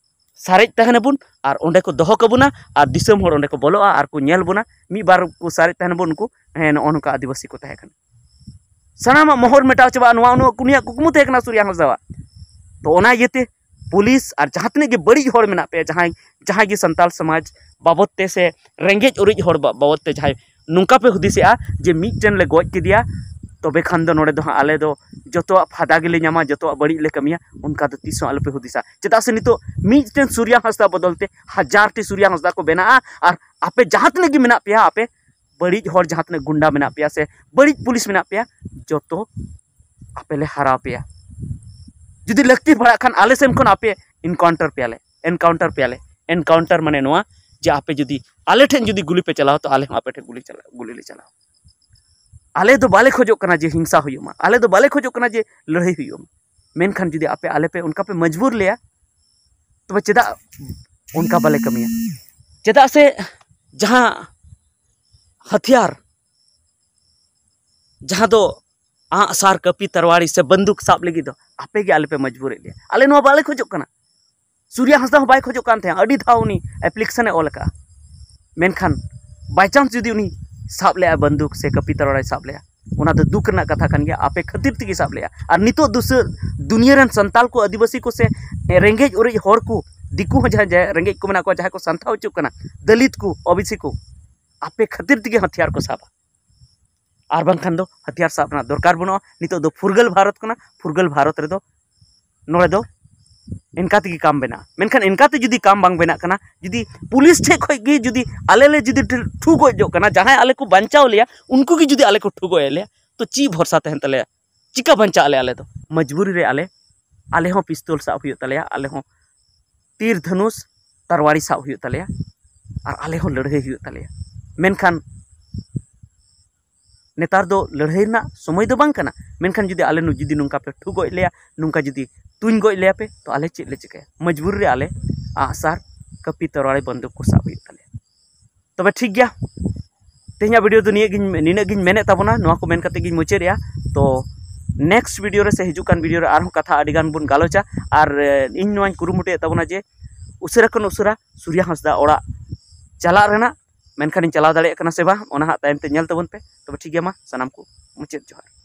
ᱥᱟᱨᱮᱡ ᱛᱟᱦᱮᱱᱟᱵᱚᱱ ᱟᱨ ᱚᱸᱰᱮ ᱠᱚ ᱫᱚᱦᱚ ᱠᱟᱵᱚᱱᱟ ᱟᱨ ᱫᱤᱥᱚᱢ ᱦᱚᱲ ᱚᱸᱰᱮ ᱠᱚ ᱵᱚᱞᱚᱜᱼᱟ ᱟᱨ ᱠᱚ ᱧᱮᱞ ᱵᱚᱱᱟ᱾ ᱢᱤᱫ ᱵᱟᱨ ᱠᱚ ᱥᱟᱨᱮᱡ ᱛᱟᱦᱮᱱᱟᱵᱚᱱ, ᱩᱱᱠᱩ, "ᱦᱮᱸ, ᱱᱚᱜᱼᱚ ᱱᱚᱝᱠᱟ ᱟᱹᱫᱤᱵᱟᱹᱥᱤ ᱠᱚ ᱛᱟᱦᱮᱸ ᱠᱟᱱᱟ᱾" ᱥᱟᱱᱟᱢᱟᱜ ᱢᱚᱦᱚᱨ ᱢᱮᱴᱟᱣ ᱪᱟᱵᱟᱜᱼᱟ᱾ ᱱᱚᱣᱟ ᱩᱱᱤᱭᱟᱜ ᱠᱩᱠᱢᱩ ᱛᱟᱦᱮᱸ ᱠᱟᱱᱟ ᱥᱩᱨᱭᱟ ᱦᱟᱸᱥᱫᱟᱣᱟᱜ᱾ ᱛᱚ ᱚᱱᱟ ᱤᱭᱟᱹᱛᱮ ᱯᱩᱞᱤᱥ ᱟᱨ ᱡᱟᱦᱟᱸ ᱛᱤᱱᱟᱹᱜ ᱜᱮ ᱵᱟᱹᱲᱤᱡ ᱦᱚᱲ ᱢᱮᱱᱟᱜ ᱯᱮᱭᱟ, ᱡᱟᱦᱟᱸᱭ, ᱡᱟᱦᱟᱸᱭ ᱜᱮ ᱥᱟᱱᱛᱟᱲ ᱥᱚᱢᱟᱡᱽ ᱵᱟᱵᱚᱫ ᱛᱮ ᱥᱮ ᱨᱮᱸᱜᱮᱡ ᱚᱨᱮᱡ ᱦᱚᱲ ᱵᱟ-, ᱵᱟᱵᱚᱫ ᱛᱮ ᱡᱟᱦᱟᱸᱭ ᱱᱚᱝᱠᱟ ᱯᱮ ᱦᱩᱫᱤᱥᱮᱜᱼᱟ ᱡᱮ ᱢᱤᱫᱴᱮᱱ ᱞᱮ ᱜᱚᱡ ᱠᱮᱫᱮᱭᱟ, ᱛᱚᱵᱮ ᱠᱷᱟᱱ ᱫᱚ ᱱᱚᱰᱮ ᱫᱚ ᱦᱟᱸᱜ ᱟᱞᱮ ᱫᱚ ᱡᱚᱛᱚᱣᱟᱜ ᱯᱷᱟᱭᱫᱟ ᱜᱮᱞᱮ ᱧᱟᱢᱟ, ᱡᱚᱛᱚᱣᱟᱜ ᱵᱟᱹᱲᱤᱡ ᱞᱮ ᱠᱟᱹᱢᱤᱭᱟ, ᱚᱱᱠᱟ ᱫᱚ ᱛᱤᱥ ᱦᱚᱸ ᱟᱞᱚᱯᱮ ᱦᱩᱫᱤᱥᱟ᱾ ᱪᱮᱫᱟᱜ ᱥᱮ ᱱᱤᱛᱚᱜ ᱢᱤᱫᱴᱮᱱ ᱥᱩᱨᱭᱟ ᱦᱟᱸᱥᱫᱟ ᱵᱚᱫᱚᱞ ᱛᱮ ᱦᱟᱡᱟᱨ ᱴᱤ ᱥᱩᱨᱭᱟ ᱦᱟᱸᱥᱫᱟ ᱠᱚ ᱵᱮᱱᱟᱜᱼᱟ, ᱟᱨ ᱟᱯᱮ ᱡᱟᱦᱟᱸ ᱛᱤᱱᱟᱹᱜ ᱜᱮ ᱢᱮᱱᱟᱜ ᱯᱮᱭᱟ, ᱟᱯᱮ ᱵᱟᱹᱲᱤᱡ ᱦᱚᱲ ᱡᱟᱦᱟᱸ ᱛᱤᱱᱟᱹᱜ ᱜᱩᱱᱰᱟ ᱢᱮᱱᱟᱜ ᱯᱮᱭᱟ ᱥᱮ ᱵᱟᱹᱲᱤᱡ ᱯᱩᱞᱤᱥ ᱢᱮᱱᱟᱜ ᱯᱮᱭᱟ, ᱡᱚᱛᱚ ᱟᱯᱮ ᱞᱮ ᱦᱟᱨᱟᱣ ᱯᱮᱭᱟ᱾ ᱡᱩᱫᱤ ᱞᱟᱹᱠᱛᱤ ᱯᱟᱲᱟᱜ ᱠᱷᱟᱱ ᱟᱞᱮ ᱥᱮᱱ ᱠᱷᱚᱱ ᱟᱯᱮ ᱮᱱᱠᱟᱣᱩᱱᱴᱟᱨ ᱯᱮᱭᱟᱞᱮ, ᱮᱱᱠᱟᱣᱩᱱᱴᱟᱨ ᱯᱮᱭᱟᱞᱮ᱾ ᱮᱱᱠᱟᱣᱩᱱᱴᱟᱨ ᱢᱟᱱᱮ ᱱᱚᱣᱟ ᱡᱮ ᱟᱯᱮ ᱡᱩᱫᱤ ᱟᱞᱮ ᱴᱷᱮᱱ ᱡᱩᱫᱤ ᱜᱩᱞᱤ ᱯᱮ ᱪᱟᱞᱟᱣᱟ, ᱛᱚ ᱟᱞᱮ ᱦᱚᱸ ᱟᱯᱮ ᱴᱷᱮᱱ ᱜᱩᱞᱤ ᱪᱟᱞᱟᱣ, ᱜᱩᱞᱤ ᱞᱮ ᱪᱟᱞᱟᱣᱟ᱾ ᱟᱞᱮ ᱫᱚ ᱵᱟᱞᱮ ᱠᱷᱚᱡᱚᱜ ᱠᱟᱱᱟ ᱡᱮ ᱦᱤᱝᱥᱟ ᱦᱩᱭᱩᱜ ᱢᱟ, ᱟᱞᱮ ᱫᱚ ᱵᱟᱞᱮ ᱠᱷᱚᱡᱚᱜ ᱠᱟᱱᱟ ᱡᱮ ᱞᱟᱹᱲᱦᱟᱹᱭ ᱦᱩᱭᱩᱜ ᱢᱟ᱾ ᱢᱮᱱᱠᱷᱟᱱ ᱡᱩᱫᱤ ᱟᱯᱮ, ᱟᱞᱮ ᱯᱮ ᱚᱱᱠᱟ ᱯᱮ ᱢᱚᱡᱽᱵᱩᱨ ᱞᱮᱭᱟ, ᱛᱚᱵᱮ ᱪᱮᱫᱟᱜ ᱚᱱᱠᱟ ᱵᱟᱞᱮ ᱠᱟᱹᱢᱤᱭᱟ? ᱪᱮᱫᱟᱜ ᱥᱮ ᱡᱟᱦᱟᱸ ᱦᱟᱛᱤᱭᱟᱨ, ᱡᱟᱦᱟᱸ ᱫᱚ ᱟᱸᱜ ᱥᱟᱨ, ᱠᱟᱹᱯᱤ, ᱛᱟᱨᱣᱟᱲᱤ ᱥᱮ ᱵᱟᱱᱫᱩᱠ ᱥᱟᱵ ᱞᱟᱹᱜᱤᱫ ᱫᱚ ᱟᱯᱮ ᱜᱮ ᱟᱞᱮ ᱯᱮ ᱢᱚᱡᱽᱵᱩᱨᱮᱫ ᱞᱮᱭᱟ᱾ ᱟᱞᱮ ᱱᱚᱣᱟ ᱵᱟᱞᱮ ᱠᱷᱚᱡᱚᱜ ᱠᱟᱱᱟ᱾ ᱥᱩᱨᱭᱟ ᱦᱟᱸᱥᱫᱟ ᱦᱚᱸ ᱵᱟᱭ ᱠᱷᱚᱡᱚᱜ ᱠᱟᱱ ᱛᱟᱦᱮᱸᱫ, ᱟᱹᱰᱤ ᱫᱷᱟᱣ ᱩᱱᱤ ᱮᱯᱞᱤᱠᱮᱥᱚᱱᱮ ᱚᱞ ᱟᱠᱟᱫᱼᱟ᱾ ᱢᱮᱱᱠᱷᱟᱱ by chance ᱡᱩᱫᱤ ᱩᱱᱤ ᱥᱟᱵ ᱞᱮᱜᱼᱟ ᱵᱟᱱᱫᱩᱠ ᱥᱮ ᱠᱟᱹᱯᱤ ᱛᱟᱨᱣᱟᱲᱤ ᱥᱟᱵ ᱞᱮᱜᱼᱟ, ᱚᱱᱟ ᱫᱚ ᱫᱩᱠ ᱨᱮᱱᱟᱜ ᱠᱟᱛᱷᱟ ᱠᱟᱱ ᱜᱮᱭᱟ, ᱟᱯᱮ ᱠᱷᱟᱹᱛᱤᱨ ᱛᱮᱜᱮ ᱥᱟᱵ ᱞᱮᱜᱼᱟ᱾ ᱟᱨ ᱱᱤᱛᱚᱜ ᱫᱩᱥᱟᱹ ᱫᱩᱱᱤᱭᱟᱹ ᱨᱮᱱ ᱥᱟᱱᱛᱟᱞ ᱠᱚ, ᱟᱹᱫᱤᱵᱟᱹᱥᱤ ᱠᱚ ᱥᱮ ᱨᱮᱸᱜᱮᱡ ᱚᱨᱮᱡ ᱦᱚᱲ ᱠᱚ, ᱫᱤᱠᱩ ᱦᱚᱸ ᱡᱟᱦᱟᱸᱭ ᱡᱟᱦᱟᱸᱭ ᱨᱮᱸᱜᱮᱡ ᱠᱚ ᱢᱮᱱᱟᱜ ᱠᱚᱣᱟ, ᱡᱟᱦᱟᱸᱭ ᱠᱚ ᱥᱟᱱᱛᱷᱟ ᱦᱚᱪᱚᱜ ᱠᱟᱱᱟ, ᱫᱟᱹᱞᱤᱛ ᱠᱚ, ᱳᱵᱤᱥᱤ ᱠᱚ, ᱟᱯᱮ ᱠᱷᱟᱹᱛᱤᱨ ᱛᱮᱜᱮ ᱦᱟᱛᱤᱭᱟᱨ ᱠᱚ ᱥᱟᱵᱟ᱾ ᱟᱨ ᱵᱟᱝᱠᱷᱟᱱ ᱫᱚ ᱦᱟᱛᱤᱭᱟᱨ ᱥᱟᱵ ᱨᱮᱱᱟᱜ ᱫᱚᱨᱠᱟᱨ ᱵᱟᱹᱱᱩᱜᱼᱟ᱾ ᱱᱤᱛᱚᱜ ᱫᱚ ᱯᱷᱩᱨᱜᱟᱹᱞ ᱵᱷᱟᱨᱚᱛ ᱠᱟᱱᱟ, ᱯᱷᱩᱨᱜᱟᱹᱞ ᱵᱷᱟᱨᱚᱛ ᱨᱮᱫᱚ ᱱᱚᱰᱮ ᱫᱚ ᱤᱱᱠᱟ ᱛᱮᱜᱮ ᱠᱟᱢ ᱵᱮᱱᱟᱜᱼᱟ᱾ ᱢᱮᱱᱠᱷᱟᱱ ᱤᱱᱠᱟ ᱛᱮ ᱡᱩᱫᱤ ᱠᱟᱢ ᱵᱟᱝ ᱵᱮᱱᱟᱜ ᱠᱟᱱᱟ, ᱡᱩᱫᱤ ᱯᱩᱞᱤᱥ ᱴᱷᱮᱡ ᱠᱷᱚᱡ ᱜᱮ ᱡᱩᱫᱤ ᱟᱞᱮ ᱞᱮ ᱡᱩᱫᱤ ᱴᱷᱩ ᱜᱚᱡ ᱡᱚᱜ ᱠᱟᱱᱟ, ᱡᱟᱦᱟᱸᱭ ᱟᱞᱮ ᱠᱚ ᱵᱟᱧᱪᱟᱣ ᱞᱮᱭᱟ ᱩᱱᱠᱩ ᱜᱮ ᱡᱩᱫᱤ ᱟᱞᱮ ᱠᱚ ᱴᱷᱩ ᱜᱚᱡ ᱮᱫ ᱞᱮᱭᱟ, ᱛᱚ ᱪᱮᱫ ᱵᱷᱚᱨᱥᱟ ᱛᱟᱦᱮᱱ ᱛᱟᱞᱮᱭᱟ? ᱪᱤᱠᱟ ᱵᱟᱧᱪᱟᱜ ᱟᱞᱮ? ᱟᱞᱮ ᱫᱚ ᱢᱚᱡᱽᱵᱩᱨᱤ ᱨᱮ ᱟᱞᱮ, ᱟᱞᱮ ᱦᱚᱸ ᱯᱤᱥᱛᱚᱞ ᱥᱟᱵ ᱦᱩᱭᱩᱜ ᱛᱟᱞᱮᱭᱟ, ᱟᱞᱮ ᱦᱚᱸ ᱛᱤᱨ ᱫᱷᱟᱹᱱᱩᱥ ᱛᱟᱨᱣᱟᱲᱤ ᱥᱟᱵ ᱦᱩᱭᱩᱜ ᱛᱟᱞᱮᱭᱟ, ᱟᱨ ᱟᱞᱮ ᱦᱚᱸ ᱞᱟᱹᱲᱦᱟᱹᱭ ᱦᱩᱭᱩᱜ ᱛᱟᱞᱮᱭᱟ᱾ ᱢᱮᱱᱠᱷᱟᱱ ᱱᱮᱛᱟᱨ ᱫᱚ ᱞᱟᱹᱲᱦᱟᱹᱭ ᱨᱮᱱᱟᱜ ᱥᱚᱢᱚᱭ ᱫᱚ ᱵᱟᱝ ᱠᱟᱱᱟ᱾ ᱢᱮᱱᱠᱷᱟᱱ ᱡᱩᱫᱤ ᱟᱞᱮ ᱱᱩ-, ᱡᱩᱫᱤ ᱱᱚᱝᱠᱟ ᱯᱮ ᱴᱷᱩ ᱜᱚᱡ ᱞᱮᱭᱟ, ᱱᱚᱝᱠᱟ ᱡᱩᱫᱤ ᱛᱩᱧ ᱜᱚᱡ ᱞᱮᱭᱟ ᱯᱮ, ᱛᱚ ᱟᱞᱮ ᱪᱮᱫ ᱞᱮ ᱪᱤᱠᱟᱹᱭᱟ? ᱢᱚᱡᱽᱵᱩᱨᱤ ᱨᱮ ᱟᱞᱮ ᱟᱸᱜᱼᱥᱟᱨ, ᱠᱟᱹᱯᱤ, ᱛᱟᱨᱣᱟᱲᱤ, ᱵᱟᱱᱫᱩᱠ ᱠᱚ ᱥᱟᱵ ᱦᱩᱭᱩᱜ ᱛᱟᱞᱮᱭᱟ᱾ ᱛᱚᱵᱮ ᱴᱷᱤᱠ ᱜᱮᱭᱟ, ᱛᱮᱦᱮᱧᱟᱜ ᱵᱷᱤᱰᱤᱭᱳ ᱫᱚ ᱱᱤᱭᱟᱹ ᱜᱤᱧ, ᱱᱤᱱᱟᱹᱜ ᱜᱤᱧ ᱢᱮᱱᱮᱫ ᱛᱟᱵᱚᱱᱟ᱾ ᱱᱚᱣᱟ ᱠᱚ ᱢᱮᱱ ᱠᱟᱛᱮ ᱜᱤᱧ ᱢᱩᱪᱟᱹᱫᱮᱜᱼᱟ᱾ ᱛᱚ ᱱᱮᱠᱥᱴ ᱵᱷᱤᱰᱤᱭᱳ ᱨᱮ ᱥᱮ ᱦᱤᱡᱩᱜ ᱠᱟᱱ ᱵᱷᱤᱰᱤᱭᱳ ᱨᱮ ᱟᱨᱦᱚᱸ ᱠᱟᱛᱷᱟ ᱟᱹᱰᱤ ᱜᱟᱱ ᱵᱚᱱ ᱜᱟᱞᱚᱪᱟ᱾ ᱟᱨ ᱮ, ᱤᱧ ᱱᱚᱣᱟᱧ ᱠᱩᱨᱩᱢᱩᱴᱩᱭᱮᱫ ᱛᱟᱵᱚᱱᱟ ᱡᱮ ᱩᱥᱟᱹᱨᱟ ᱠᱷᱚᱱ ᱩᱥᱟᱹᱨᱟ ᱥᱩᱨᱭᱟ ᱦᱟᱸᱥᱫᱟ ᱚᱲᱟᱜ ᱪᱟᱞᱟᱜ ᱨᱮᱱᱟᱜ᱾ ᱢᱮᱱᱠᱷᱟᱱ ᱤᱧ ᱪᱟᱞᱟᱣ ᱫᱟᱲᱮᱭᱟᱜ ᱠᱟᱱᱟ ᱥᱮ ᱵᱟᱝ, ᱚᱱᱟ ᱦᱟᱸᱜ ᱛᱟᱭᱚᱢ ᱛᱮ ᱧᱮᱞ ᱛᱟᱵᱚᱱ ᱯᱮ᱾ ᱛᱚᱵᱮ ᱴᱷᱤᱠ ᱜᱮᱭᱟ, ᱢᱟ ᱥᱟᱱᱟᱢ ᱠᱚ ᱢᱩᱪᱟᱹᱫ ᱡᱚᱦᱟᱨ᱾